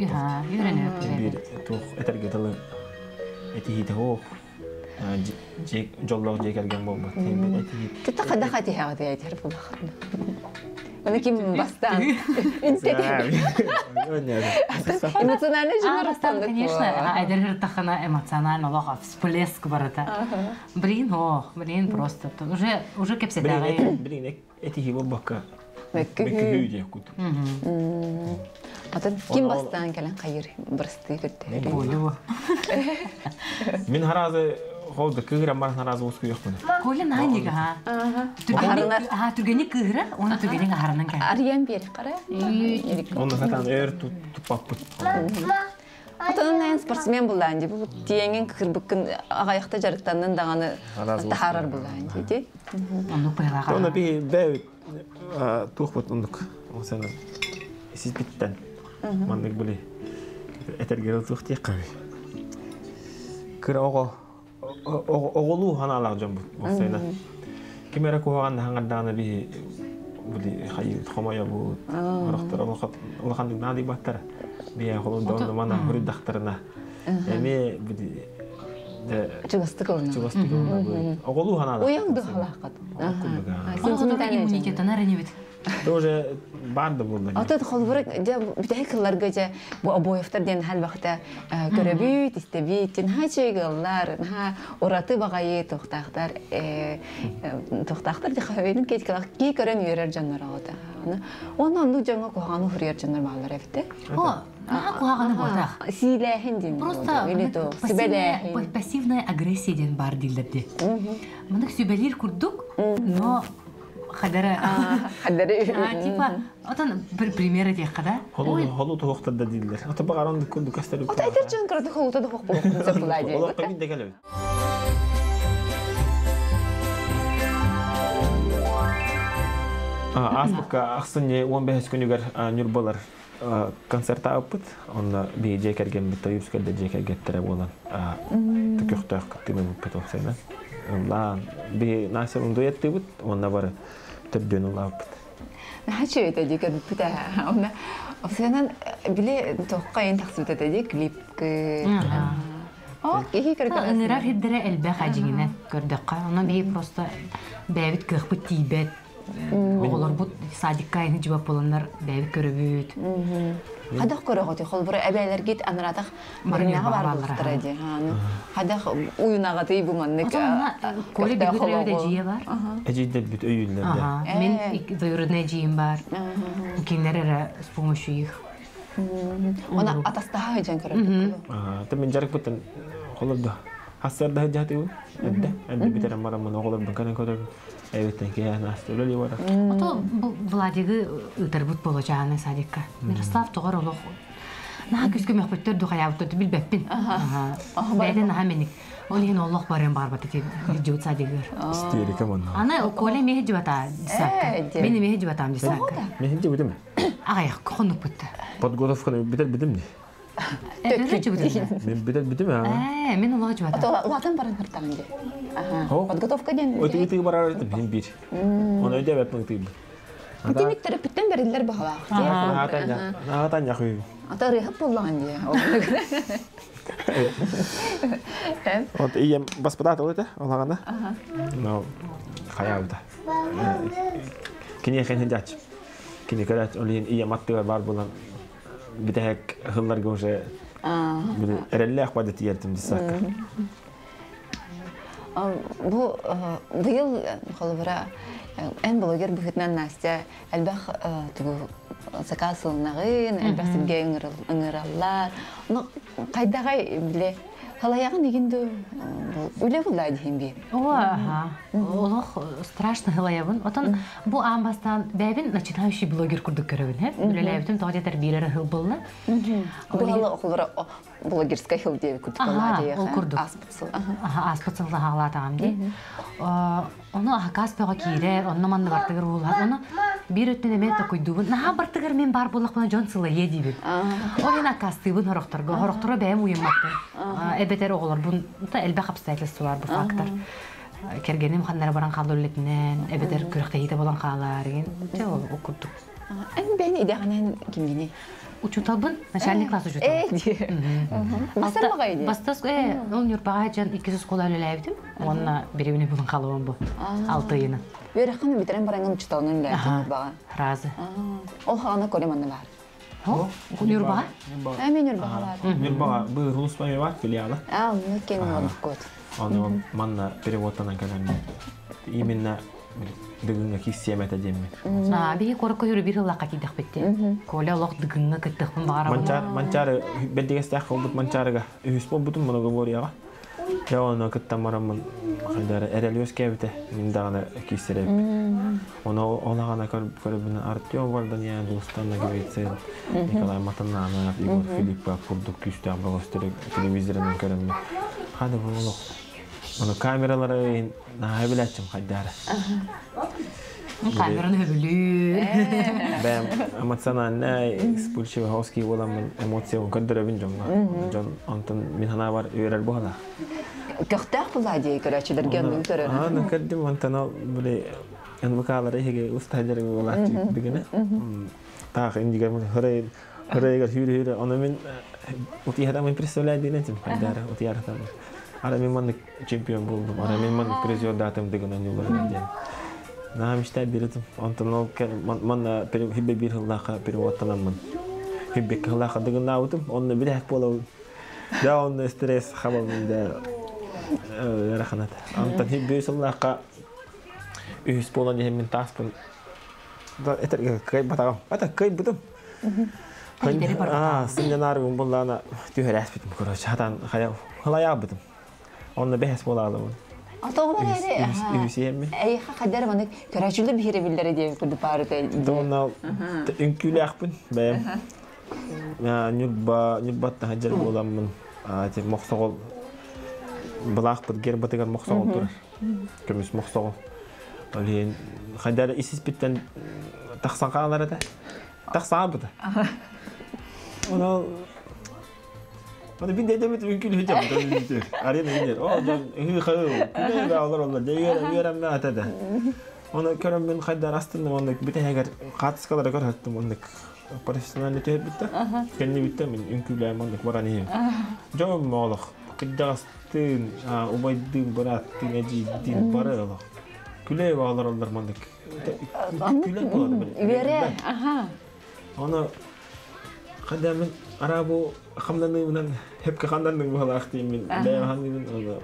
Үйренеп. Бир туох этерге тылы этихите хоох. Жоллоох же келген болбут. Тен бир этихит. Тutta хада хати хагы айтар булахат. Оны ким бастан? Эмоционально же конечно, айдер тахана эмоционально лоха всплеск барата. Блин, ох, блин, просто уже уже кепседагы. Блин, этихи болбакка. Мөккү. Мөккү кут. Атын ким бастан келен кайыр бырысты көттө. Болю. Мин харазы холды кыгыра бар харазы уску жокмун. Коля нанига ха. Аха, түргени кыгыра, оны түргени ахарынан кел. Арыян бер кара. Оны сатан өр туппаппыт. Отонун найын спортсмен буллаан ди. Бу тиеңин кырбыккын агаяқта жарыктаннын даганы тахарар буллаан ди. Ону пыйлага. Оны би бэбит туохпут ондук. Осена сиз биттен. Мандык били этергер туох тиеккаби. Кыра ого оголу ханалак жон бут. Осена. Кимера куган хангардааны би били хайы хомая бу. Орохтор улахан нади баттар. Би холон дон мана хуридахтарна. Эми били Чугастык олна. Чугастык олна. Оголу ханалак. Уяң духалакат. Сентиментальный иммунитет ана ренебит. Тоже бар да буолла. Ата холбура дьэ бүтэһик кылларга дьэ бу обоевтар диэн халбахта көрөбүт, истэбит, наһаа чөйгөллар, наһаа ураты баҕайы туохтаахтар туохтаахтар дьэ хабыйын кеткалах ки көрөн үөрэр дьоннор оҕото. Онно оннук дьоҥҥо куһаҕаны хуруйар дьоннор бааллар эбитэ. О, наһаа куһаҕаны буотах. Сиилээһин диэн. Просто сүбэлээһин. Пассивная агрессия диэн баар дииллэр дии. Маннык сүбэлиир курдук, но хадара хадары типа отон бір пример этиэххэ да холу туһуохтар да дииллэр ото баҕар оннук курдук көстөр ото этэр дьон кыраты холута да хуох буолуохпун сөп дии олоххо бин да кэлэбит. Ааспыкка ахсынньы 15 күнүгэр Ньурбалар концерт ааппыт. Онно биһи дьиэ кэргэммит Тойуускайда дьиэ кэргэттэрэ буолан көхтөөх кыттыыны ылбыппыт уопсайынан. Ыллаан биһи Настя дуэттыыбыт, уонна бары төрдүөн ыллаабыппыт. Наһаа үчүгэй дии көрбүппүт ээ. Онно уопсайынан били туохха иһин тахсыбыт этэ дии клипкы. О, киһи көрө Ыҥырар сирдэрэ элбэх дьиҥинэн көрдөххө. Онон биһи просто бэйэбит кыахпыт тиийбэт. Оҕолорбут садикка айны жыбап боланнар бэйэбит көрөбүт. Хадах көрөҕөтүй холбура эбээлэргит анаратах барынаҕа бар буолуохтара дии. Хадах уйунаҕатый бу маннык Коля бигут өйөдө эдьиийэ бар. Эдьиийдэрбит өйүүллэр да. Мин двоюродная эдьиийим бар. Кинилэр эрэ с помощью их. Она атастаһа сылдьан көрөбүт. Та мин жарыкпыттан холорду. Хассарда сылдьаатыбын. Эрдэ. Эрдэ бүтэрэн бараммын оҕолорбун кэлэн көрөбүн. Эбиттен киһи Настя үлэлии барар. Ото бу Владигы ыытарбыт болочааны садикка. Мирослав тоҕор олох наһаа күскө мөхпүттэр духайаабыттар билбэппин. Бэйэтин наһаа миник. Ол иһин олох барыан барбат ити дьыбыт садигыр. Истерика манна. Аны Коля миэхэ дьыбата десакка. Мен миэхэ дьыбатаам десакка. Миэхэ дьыбытым. Аҕайах хонукпутта. Подготовканы бүтэр битим ди. Мен бүтэр битим аа. Ээ, мен олох дьыбата. Улаатан баран хартаҕын дии. Подготовка диэн. Ытыы барар этим бир. Оны өйдөбөппүн ытыыбын. Итинник төрөппүттэн бэриллэр баһылаах. Аатан яхыы. Ата ырыһып буллаҕын дии. Вот ийэм баспытаат ол этэ, олаҕана. Но хаябыта. Киниэхэ сылдьааччы. Кини көрөөч, ол иһин ийэм аттыгар бар буолан бүтэһик сылларга уже эрэллээх бады тиийэртим десакка. Бу быйыл холобура эн блогер быһыытынан Настя элбэх тугу заказ ылынаҕын, элбэх сиргэ ыҥыраллар. Ону хайдаҕай биле халайаҕын игин ду үлэ булла диһин би. О, аха. Олох страшно хылайабын. Отон бу аан бастаан бэйэбин начинающий блогер курдук көрөбүн, he. Үлэлээбитим тоҕо диэтэр биир эрэ хыл булла. Бу халы оҕолоро блогерскай хыл диэби курдук Ол курдук. Ааспыт сыл. Ааспыт сыл хаалаатаҕам дии. Ону акаас бөҕө киирэр, онно манна бартыгар уулаһар. Ону биир өттүн эмиэ токуйдуубун. Наһаа бартыгар мин баар буоллахпына дьон сылайыа диибин. Ол иһин акаастыыбын хорохторго. Хорохторо бэйэм уйуммаппын. Эбэтэр оҕолорбун элбэх обстоятельстволар бу фактор. Кэргэним ханнара баран хаалар үлэтинэн, эбэтэр күрэхтэһиитэ буолан хаалар деген. Ол курдук. Эн бэйэн идэҕинэн кимҥиний? Учууталбын, начальник класс учуутал. Э, дии. Басар маҕай дии. Бастас, ол Ньурбаҕа дьон иккис оскуола үлэлээбитим. Уонна беребине булан халыбын бу. Алты ыйынан. Үөрэххин бүтэрэн бараҥҥын учууталынан үлэлээбитиҥ Ньурбаҕа. Разы. Ол хаҕана Коля манна баар. Ньурбаҕа? Мен Ньурбаҕа баар. Ньурбаҕа бу Рус бар филиала. А, ну кен код. Ону манна переводтанан кэлэн именно дыгыҥҥа киссиэм этэ диэммин. Биһи куоракка жүрү бир ыллахха тиийдэхпит. Коля олох дыгыҥҥа кыттыахпын баҕарабын. Манчаар Манчаары бэрдигэстээх буолбут Манчаарыга үһүс буолбутум многоборьеҕа. Дьэ ону кыттан бараммын хайдары эрэл үөскээбитэ мин даҕаны киирсэрээбит. Ону ол аҕана көрөбүн Артем Варданян, Дулустан Нагивицын, Николай Матананов, Егор Филиппов курдук күүстээх бөҕөстөрү телевизорынан көрөммүн. Хады бу олох. Ону камералары наһаа билээччим хайдары. Камераны хөбүлүүр. Бэм эмоциональный, вспыльчивый хоски буоламмын эмоциябын көрдөрөбүн дьоҥҥо. Дьон онтон мин санаабар үөрэр буолла. Көхтөөх була дии көрөөччүлэргэ оннук көрөр. Аны көрдүм онтон ол били НВК-лары иһиги устаһалары буолааччы дигинэ. Таах индигер хырай хырайгар хүүрэ хүүрэ оны мин утиһара представляю диэн хайдары утиһара Ара мин маннык чемпион болдум, ара мин маннык призер датым дигин онюлар диэн. Наһаа мечтать беретим. Онтон ол манна хиббе бир хыллаха переводтанаммын. Хиббе хыллаха дыгыннаабытым, онно билэһик буолабын. Да, онно стресс хабабын да раханат. Онтон хиббе сыллаха үһүс буолан иһэммин тааспын. Да этэргэ кыайбатаҕым. Ата кыайбытым. Аа, сынньанаарыбын буллаана түһэрээспитим, короче, хатан хайа хылайаабытым. Онно бэһэс буолаалыбын. Ата ол эрэ эйиэхэ хаддар маны көрөөччүлэр биһирэбиллэрэ диэн курдук баарыта. Донал үҥкүүлээхпин бэйэм. Ньурба Ньурбаттан сылдьар буоламмын мохсоҕол былаахпыт гербатыгар мохсоҕол турар. Көмүс мохсоҕол. Ол иһин хайдара ис-испиттэн тахсан хаалар этэ. Тахсаабыта. Ону Оны бин дэдэмит үҥкүлү дьам арена инер. О дьон ыһыы хыы күлэ олор олор дьэ үөрэммэ ата да. Оны көрөммүн хайдар астынным оннук бүтэһигэр хаатыскалары көрөттүм оннук профессиональный түһэрбиттэ. Кэнни бүттэ мин үҥкүүлээн оннук баран иһим. Дьон олох кырдьаҕастыын, убайдыын, бырааттыын, эдьиийдиин бары олох. Күлэ олороллор маннык. Күлэ болар. Үөрэ, аха. Оны хайда мин арабу хамнаныыбынан хепке ханданның баһалаах деймин бэйэм ханныыбын оны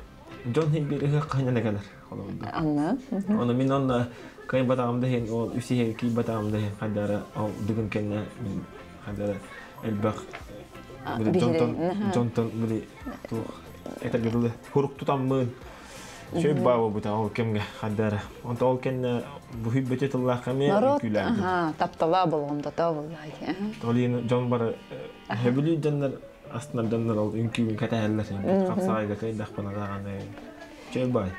дьон хин бир ыһыах ханнана кэлэр холобурду. Анна. Оны мин онно кыайбатаҕым да иһин ол үсиһэ киирбатаҕым да иһин хайдара ол дыгын кэннэ мин хайдара элбэх дьонтон дьонтон били туох этэргэ дылы хурук тутаммын Сөп баа буолбута ол кэмҥэ хардара. Онто ол кэннэ бу хүббөтө тыллаах эмиэ үҥкүүлээбитим. Таптала болҕомтото буолла ити. Ол иһин дьон бары сөбүлүүр дьоннор астынар дьоннор ол үҥкүүбүн кэтэһэллэр. Хапсаҕайга кыайдахпына даҕаны чөл баай.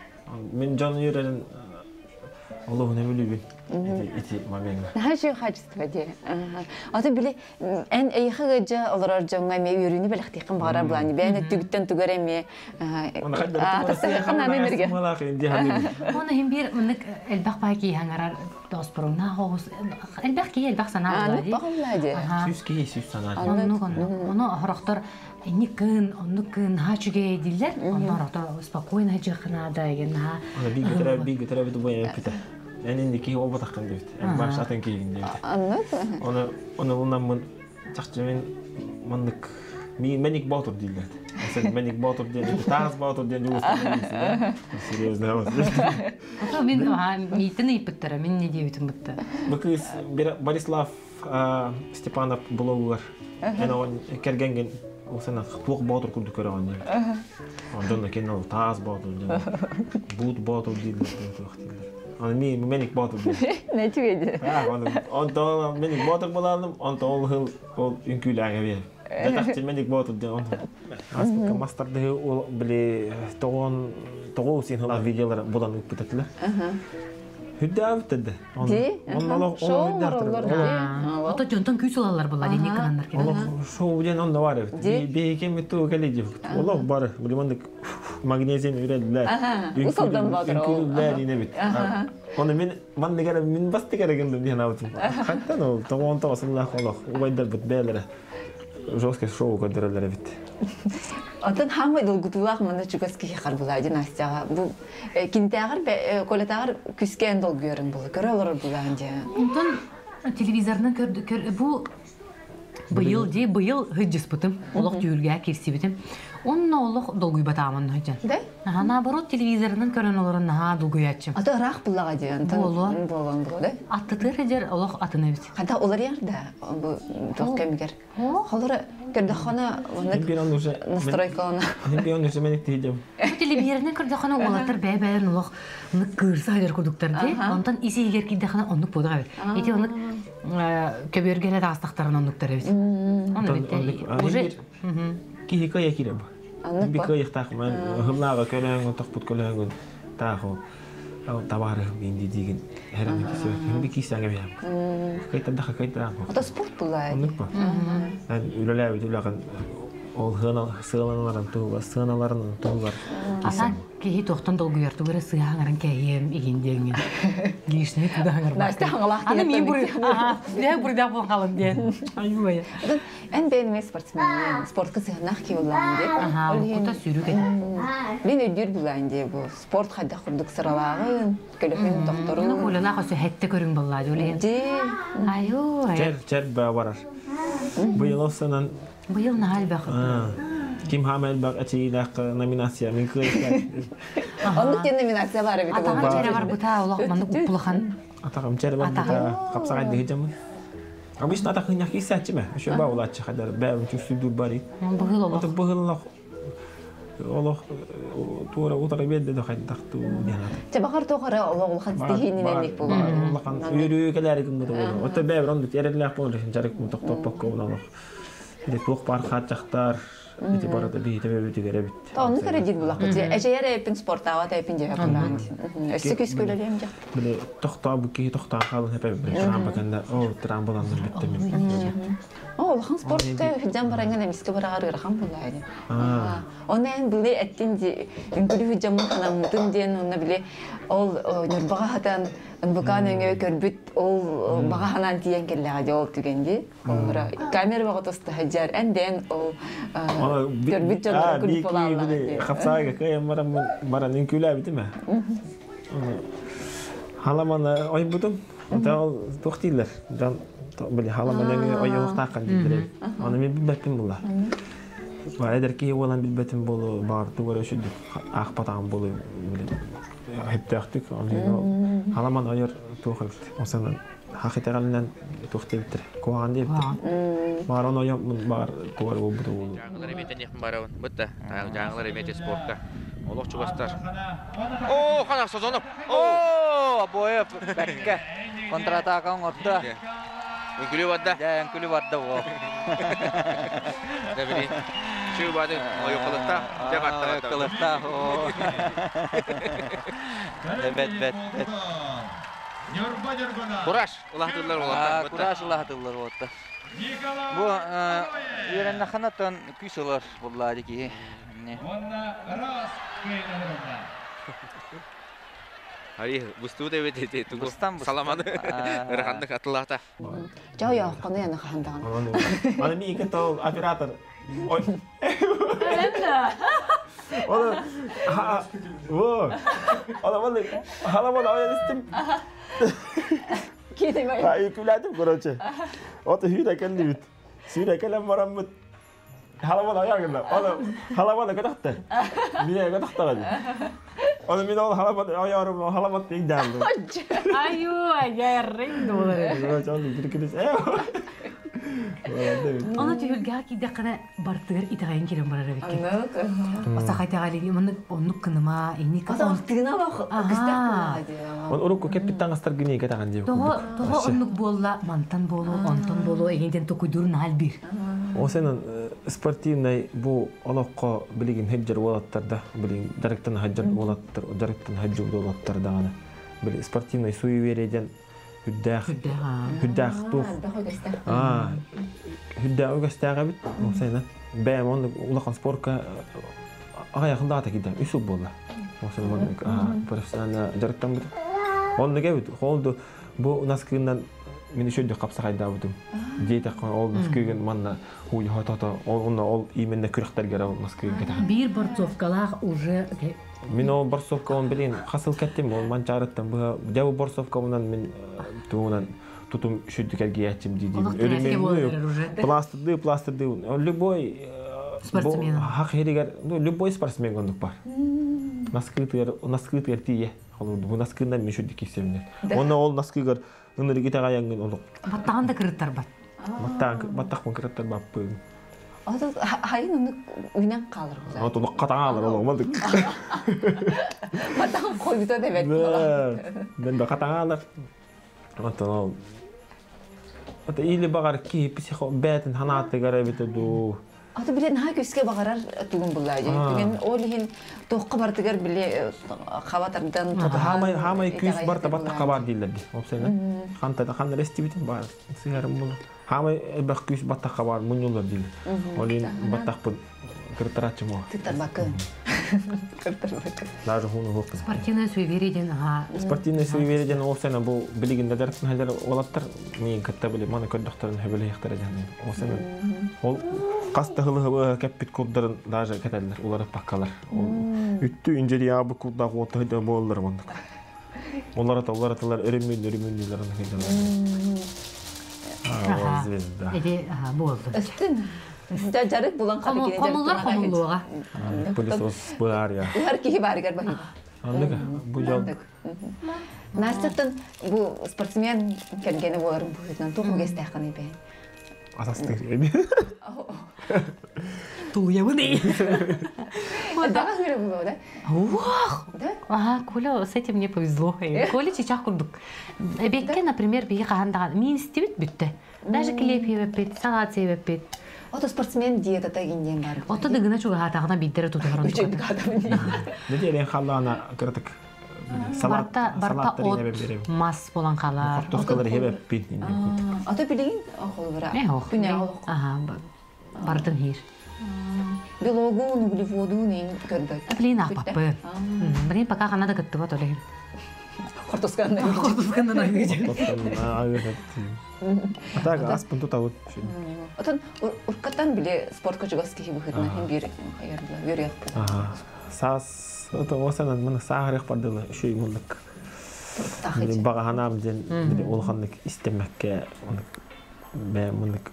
Мин дьон үөрэрин олуһун сөбүлүүбүн ити момеҥҥа. Наһаа үчүгэй хаачыстыба дии. Аты били эн эйиэхэ ыалдьа олорор дьоҥҥо эмиэ үөрүүнү бэлэхтиэххин баҕарар былаан бэйэн өттүгүттэн тугар эмиэ Оны хим бир мынык элбэх бай киһи аңарар доспоруҥнаах оҕус элбэх киһи элбэх санаа буолла дии. Сүүс киһи сүүс санаа. Оннук оннук. Ону хорохтор инник кын, оннук кын наһаа үчүгэй дииллэр. Онно хорохтор спокойно дьыаххынаада еген наһаа. Биир биир көтөрөбүт убайым эппитэ. Эн инни киһи буолбатаххын диэбит. Эн баш атын киһигин диэбит. Оны оны ылынаммын чахчы мин маннык Мэник Боотур дииллэр. Сен Мэник Боотур диэн Таас Боотур диэн дьулустан Серьезно. Мин миитин ыйыппыттара, мин не диэбитим бытта. Бу кыыс Борислав Степанов блогугар эн оҕон кэргэнгин ол туох боотур курдук көрөҕүн диэбит. Онтон кин ол Таас Боотур диэн Буут Боотур дииллэр туох дииллэр. Аны ми Мэник Боотур диэн. Не түгэйди. Онтон Мэник Боотур булаалым, онтон ол хыл ол үҥкүүлээҥэ биэр. Датахчы Мэник Боотур диэн он Аспыкка мастардыһы ол били тоҕон тоҕо син хылаах видеолар булан ыыппыт этилэр. Хүддээбит да. Онно шоу Ото дьонтон күүс ылаллар була дии кынаннар кэлэн. Олох шоу диэн онно бар эбит. Биһиги митту кэлэ диэбит. Олох бар. Били маннык магнезиен үрэллэр. Усалдан баатыр ол. Үҥкүүлүүллэр инэбит. Оны мин маннык эрэ мин бастык эрэ гынным диэн аабытым. Хантан ол тоҕоон тоҕосуллаах олох убайдарбыт бээлэрэ жесткое шоу көрдөрөллөр эбит. Отон хаамай долгутуулаах манна чугас киһи харбылаа династияҕа бу кинитээҕэр Колятааҕар күскээн долгуйарын була көрө олорор булаан дьэ. Онтон телевизорынан көр бу быйыл дии быйыл хыдьыспытым олох түһүлгэҕэ киирсибитим онно олох долгуйбатаамын хыдьан. Да? Наһаа наоборот телевизорынан көрөн олорон наһаа долгуйааччым. Ата ыраах буллаҕа дии онтон Буолуо. буолуон буолуо да? Аттытыыр хыдьар олох атын эбит. Хата уларыйар да бу туох кэмигэр. Холоро көрдөххөнө Мин bir уже настройкалана. Мин bir уже мен иттиһидем. Телевизорынан көрдөххөнө уолаттар бэйэ-бэйэлэрин олох оннук кыырса сылдьар курдуктар дии. Онтон ис иһигэр киирдэххинэ оннук буолар эбит. Ити оннук көбүөргэ таастахтарын оннуктар эбит. Онно бит уже Киһи кыйа киирэ бу. Аннык Би ба. кыйыктаах мен хымлааҕа көлөҥ тохпут көлөҥүн тааху табаарыһым инди диигин херами кисэ би кисээҥэ биһэм. Кыйтардаха кыйтараам. Ата спорт була. Оннук ба. Үлэлээбит үлэҕин Ол сыаналарын туһугар, сыаналарын туһугар. Асан киһи тохтон долгуйар тугара сыһа хаҥаран кэһиэм игин диэҥҥин. Лишний туда хаҥарбакка. Настя хаҥалаах Аны мин киһиттэн буруй. Аха, билэ буруйдаах буолан хаалым диэн. Аюая. Эн бэйэн эмиэ спортсмен, спортка сыһыаннаах киһи буллаҕын дии. Аха, Ол иһин кута сүүрүк этэ. Мин өйдүүр булаан дии бу спорт хайдах курдук сыралааҕын, көлөһүн, Ну, тохторун. Колялаах өсө хэтте көрүҥ баллаа дьол иһин. Дии. Аюай. Чэр, чэр баа барар. Быйыл осанан Быйыл наһаа элбэх. Ким хаама элбэх эчиилээх номинация мин кыайыктар. Оннук диэн номинация баар эбит. Атаҕын чэрэ барбыта олох маннык уппулахан. Атаҕым чэрэ барбыта хапсаҕай дыһыдьамын. Обычно атахын киисээччиме. Өшө баа улааччы хадар бэм чүксүдүр бari. Быһыл олох. Ото быһыл олох олох туора утара берде да хайдах туу диэн. Чэ бахар тоҕара олох улахан стихийниненник болор. Улахан үөрүү кэлээри гыммыт болор. Ото бэбер оннук эрэллээх болор жарык тохтоппокко олох. Ити туох баар хааччахтар ити барыта биһитэ бэбитигэр эбит. Онну кэрэ дир булак. Эжеер эпин спортаават эпин жеhe булаан. Өссө күс көлөлөм жак. Били тохтоо бу киһи тохтоон хаалан хепе били трамба кэннэ о трамбаланным бүттэ. О, улахан спортка хүджан баранган эмиске бараҕар ыарахан булаа. Оны эн били эттин ди үҥкүлү хүджаммын ханаммытым диэн онно били ол ньурбаҕа хатан НБК нөҥүө көрбүт ол баҕа ханаан тиийэн кэллэҕэ дии ол түгэн дии. Олора камера баҕа тоста сылдьар эн дээн ол көрбүт дьоннору күлүп буолааллар дии. Хапсаага кыайан баран баран үҥкүүлээбитим ээ. Халаманы ойбутум. Ота ол туох дииллэр? Дьон били халаманы ойуохтааххан дииллэр. Аны мин билбэппин була. Эдэр киһи буолан билбэтим болу баар тугар өшүдүк аахпатаҕым болу били хөптөөхтүк оны халаман ойор туох эбит. Осанан хахитагалынан туох диэбиттэр. Куһаҕан диэбиттэр. Баар оны ойом баар тугар болбуту болу. Дьааҥылар эмиэ барабын. Бытта. Дьааҥылар эмиэ спортка. Олох чугастар. О, ханах Созонов. О, Обоев бэккэ контратака оҥордо. Үҥкүлү барда. Дьэ, үҥкүлү барда ол. Дэ били. Чү бады ойуқылықта. Дьэ баттар. Кылыктаах. Бэт бэт бэт. Кураж улаатылар уолаттар. Кураж улаатылар уолаттар. Бу үөрэннэххинэ күүс ылар буллаа киһи. Ари бустуу эбит эти тугу саламаны ыраханнык атылаата. Жоо яоххону яна хахандаган. Аны ми икки тол оператор. Ой. Оны во. Ана маны халаманы аян истим. Киди Ай күләдим, короче. Ото хүйрә кэллибит. Сүүрэ кэлэн бараммыт. Халаманы аягында. Аны халаманы көтөхтө. Мине көтөхтө. Аны мин ол халаманы аярым, халамат тиң дәлде. Аю, айяррын долары. Короче, аны киркирис. Оны түһүлгэҕэ киирдэххинэ бартыгар итэҕэйэн киирэн барар эбиккин. Осаха итэҕэлиги маннык оннук кыныма, инник Тыына бах кыстах Он урукку кеппиттан астар гыни кетаган дип. Тоҕо тоҕо оннук буолла, мантан буолуо, онтон буолуо, игинтен токуйдурун наһал бир. О сенен спортивный бу олоххо билигин хеджер уолаттарда, билигин дарыктан хаджар уолаттар, дарыктан хаджу уолаттар даганы. Били спортивный суевериеден хүддээх хүддээх туох. Аа, хүддээх үгэстээх эбит. О сенен бэм он улахан спортка ага якында кидем үсүл буолла. О сенен профессионально жарыктан бит. Оннук эбит. Холду бу наскыынан мин үшөдү капсахайдаабытым. Диэтэх ол наскыгын манна хуй хатата ол ол именно күрөхтәргә ол наскыгын кетә. Бир борцовкалаах уже Мин ол борцовка он билин хасыл кеттим ол манчарыттан бу дәү борцовка унан мин туунан тутум үшөдү кергиячим диди. Олох тәрәскә буолар уже. Пластырды, пластырды. Любой Спортсмен. Хак херигер, ну любой спортсмен гондук бар. Наскы наскы тие. Бу наскыдан мен үшөдү кисемне. Оны ол наскыгар ыныры ките гаянгын олук. Баттаҕан да кырыттар бат. Баттак баттак кырыттар баппы. Ото хайын оны үнен қалыр. Ото катаалар ол мандык. Баттаҕын койбута дебет. Мен да катаалар. Ото ол Ото или багар ки психо бэтин ханааты гарабите ду. Аты биле наһаа күскэ бағарар тугун буллаа дии. Түген ол иһин туохха барытыгар биле хаба тардан Хаамай хаамай күүс бар табат хабар дииллэр ди. Опсайна. Ханта да ханна рестибитин бар. Сыгарым бул. Хаамай элбэх күүс баттах хабар муньулар дииллэр. Ол иһин баттахпын кыртараччы мо. Тыттарбакы. Кыртарбакы. Даже хуну хук. Спортивное суеверие диэн аха. Спортивное суеверие диэн опсайна бу билигин да дәртин хәлер олаттар мин кытта били маны көрдөхтөрүн хөбөлөйөхтөрө диэн. Опсайна ол хас да хылы кэппит курдарын даже кэтэллэр уларып паккалар. Үттү инжери ябы курдак оты да боллар мондук. Олар олар аталар өрүмүн өрүмүн хыдалар. А, звезда. Эти аха болду. Өстүн. Жарык булан Хомуллар хомуллуга. Пылесос бар я. Хар кихи барыгар бахи. Андык бу жол. Настяттан бу спортсмен кергени боларын бу тух гестәханы бе. Асастыр. Тулуябы Дага хөрө бу да. Уах! Да? Ага, Коля, с этим мне повезло. Коля чичах курдук. Эбекке, например, биги кахандаган мин истибит бүтте. Даже клеп ебеппит, салат ебеппит. Ото спортсмен диетата гинден бар. Ото дыгына чугахатагына биддере тутугарын. Үчүн кадам. Неде халлана кыртык. Салат Барта салаттар от ине берем. мас болан калар. Картошкалар хебеп бит. Ото билигин холбара. Э, ох. Күнә олох. Ага, бартын хир. Белогун, углеводун ин көрбөк. Блин, апапы. Блин, пока хана да кыттыба толе. Кортоскан. Кортоскандан Атак аспын тутабыт. Отон уркаттан биле спортка жугас кихи бухытна хим бир хаярдыла, бир як. Ага. Сас ото осанан мына саарых бардылы шүй муллык. Багаханам ден улханнык истемекке бе мунык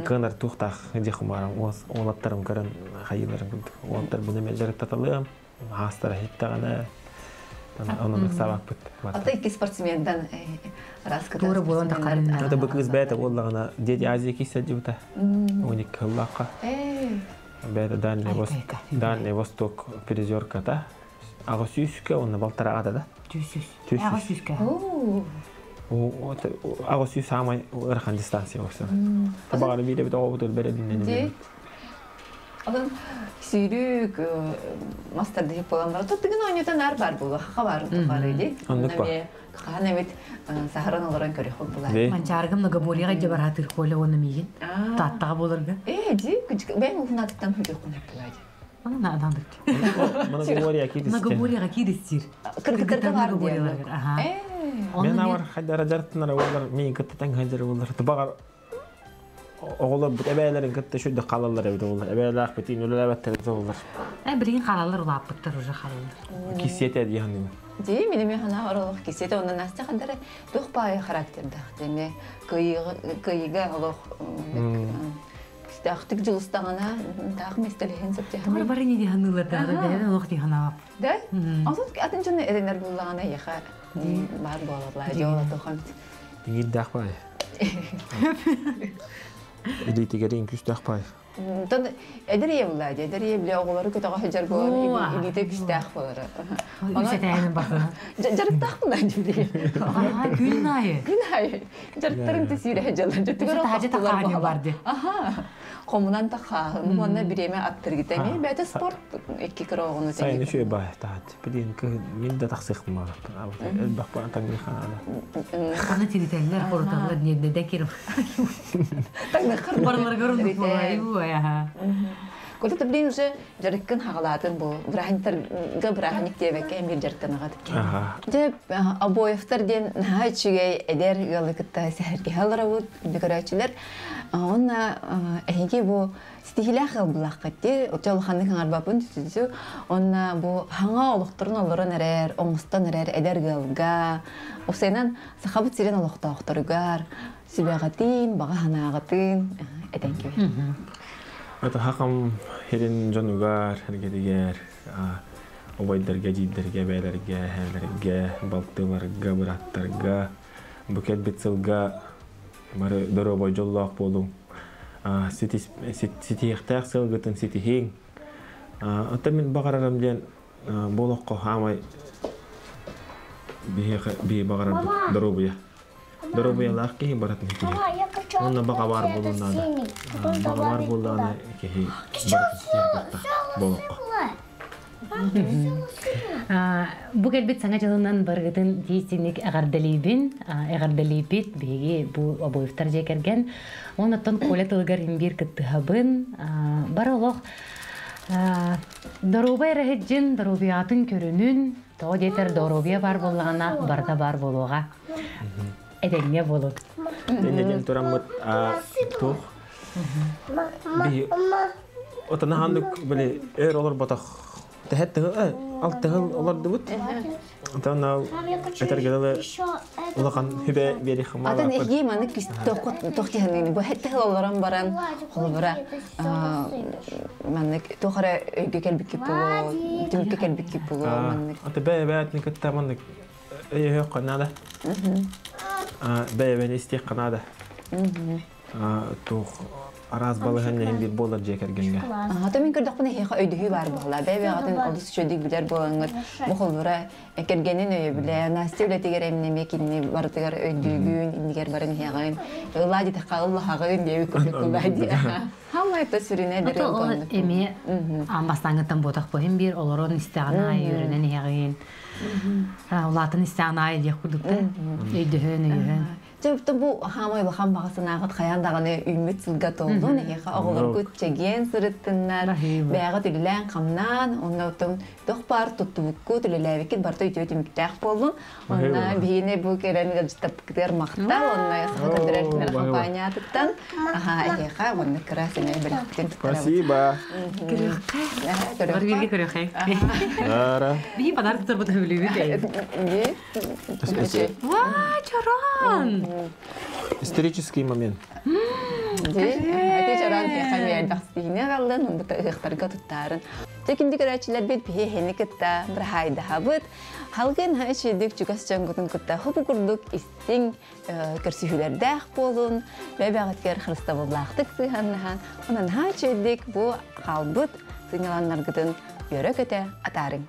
кынар тухтах дихумарам ос олаттарым көрөн хайыларым күндүк. Олаттар буны мен жарып таталым. Хастара хиттагана. Онун сабак бит. Ата икки спортсмендан раската. Тура болан да карын. Ата бу кыз бәйте оллагана деди Азия кисе жибта. Уник хыллакка. Бәйте Дальний Восток, Дальний Восток призерка та. Ага сүүскө оны балтара ата да. Түсүс. Түсүс. Ага сүүскө. Ага сүүс самай ырхан дистанция болсун. Багары бире бит огобут бере динен. Отон сүйрүк мастер дип болан бар. Тоттыгын ойнотон ар бар бул. Хака бар тухары ди. Оннук ба. Кахан эмит сахаран олорон көрө хол була. Манчаргым многоборьега же баратыр Коля оны миген. Таттага болорга. Э, ди, бен ухнаттан хүлүк кунап була. Аны на адандык. Многоборье кидисте. Многоборьега кидистир. Кыргыттарда бар Многоборьеларга, аха. Мен авар хадара жартынар олар мен кыттан ханжар олар. Багар оголор бут эбээлерин кытта шүдө калалар эбит олар. Эбээлер битин өлөлөбөттер олар. Э, билген каралар улаппыттар уже каралар. Кисете дияны. Ди, мине хана оролох кисете онан Настя хандары тух бай характердах. Деме кыйыга олох Тахтык жылыстағана тақ местелеген сәпте. Тугар бары не диханылар да, бәле олох диханап. Да? Азат атын жаны эренер буллагана яха бар болорлар, жола тохан. Дигил бай. Илитигерин күстәк бай. Тон эдер булла, эдер биле оголору көтөгө хажар болор, илите күстәк болор. Үсәтәйнен бакына. Жарыктак була диби. Ага, күн айы. Күн айы. Жарыктарын төсүрө жалар. Жөтүгөр Тажы такааны барды. Аха. Комунан такааны, онна биреме аттыргитеми. Бәте спорт икки кырогуну Сайын үшө бай таат. Билин кы мин да таксык ма. Элбак ба таңны ханада. Аны тиритәлләр, хороталлар не дә кирим. Таңны хыр. Барлар көрүндүк була. Аха. Көлі блин уже жарыккын хагалатын бу. Брахниктарга брахник дебекке эмир жарыктан агат. Аха. Деп Обоевтар ден нахай эдер галыкытта сәһәргә халарабыт декорачылар. Онна эһиги бу стихилях булаккатти отел ханны хаңарбапын түтүсү. Онна бу хаңа олохторун олорон эрер, оңустан эрер эдер галга. Осенан сахабыт сирен олохтоохторугар, сүбәгатин, бага ханаагатын этен кебе. Это хакам херин жонугар, хергедигер, обайдарга, жиддерге, бәйлерге, хәлерге, балтыларга, быраттарга, букет битсылга, бары доробой жоллоох болуң. Ситиэхтээх сылгытын ситиһиң. Ата мин багарарым диэн болохко хаамай биһи багарар доробуя. Доробуялаах киһи баратын хитиһи. Онно баҕа баар буолуон наада. Баҕа баар буоллаҕына киһи барытын ситиһэр кыахтаах буолуохха. Бу кэлбит саҥа дьылынан барыгытын тиистинник эҕэрдэлиибин, эҕэрдэлиибит биһиги бу Обоевтар дьиэ кэргэн. Оннуттан Коля тылыгар имбиир кыттыһабын. Бар олох доруобай эрэһиддьин, доруобуйаатын көрүнүн, тоҕо диэтэр доруобуйа баар буоллаҕына барыта баар буолуоҕа. Этэҥҥэ буолун. Иннинэн тураммыт туох биһи отана ханнык били өр олорботох тэһэт тыһыл алтыһыл олордубут Онтон ол этэргэ дылы улахан хүбэ биэрих Атын эһиги маны тох тиһэниини бу хэттэһил олорон баран холобура маннык туох эрэ өйгө кэлбиккит буолуо түмүккэ кэлбиккит буолуо маннык Аты бэйэ-бэйэтин кытта маннык өйөһүөххэ наада. Бэйэ-бэйэни истиэххэ наада. Туох араас балаһыанньа иһин биир буолар дьиэ кэргэҥҥэ. Ата мин көрдөхпүнэ эһиэхэ өйдөһүү баар буолла. Бэйэ-бэйэҕитин олус үчүгэйдик билэр буолаҥҥыт бу холбура кэргэнин өйөбүлэ, Настя үлэтигэр эмнэмиэ кинини барытыгар өйдүүгүн, иннигэр баран иһэҕин, ыллаа диэтэххэ ыллаһаҕын диэбит курдук кыллаа дии. Хамай та сүрүнэ Ото ол эмиэ аан бастааҥҥыттан буотах буһин биир олорон истэҕин аайы үөрэнэн иһэҕин. Улаатан истэҕин аайы диэх курдук да өйдөһөн өйөһөн. Дьэ, бу хаамай улахан баҕа санааҕыт хайаан даҕаны үүммүт сылга толлун, эһиэхэ оҕолоргут чэгиэн сырыттыннар, бэйэҕит үлэлээн-хамнаан, онно оттон туох баар туттубуккут, үлэлээбиккит барыта үтүө түмүктээх буоллун. Онно биһиги бу кэлэн ыалдьыттаппытыгар махтал, онно саха көрдөрөр түмэл компаниятыттан аха эһиэхэ уонна кыра сэмэй бэлэхпитин туттарабыт. Спасибо. Көрүөххэ. Баргырга көрүөххэ. Биһи подарок тутарбыт өбүлүүбүт. Ва, чорон! Исторический момент. Ити чорон элбэхтиини аҕаллын, онбута ыһыахтарга туттаарын. Текинди көрөөччүлэрбит биһи эһини кытта бырахайдаһабыт. Халгын үчүйдүк чугас дьоҥгутун кытта хупу курдук истиҥ көрсүһүүлэрдээх буолун, бэйбэҕитгэр хрыстабыллаахтык сыһаннаһан, онон үчүйдүк бу хаалбыт сынньаланнаргытын үөрэ-көтө атаарыҥ.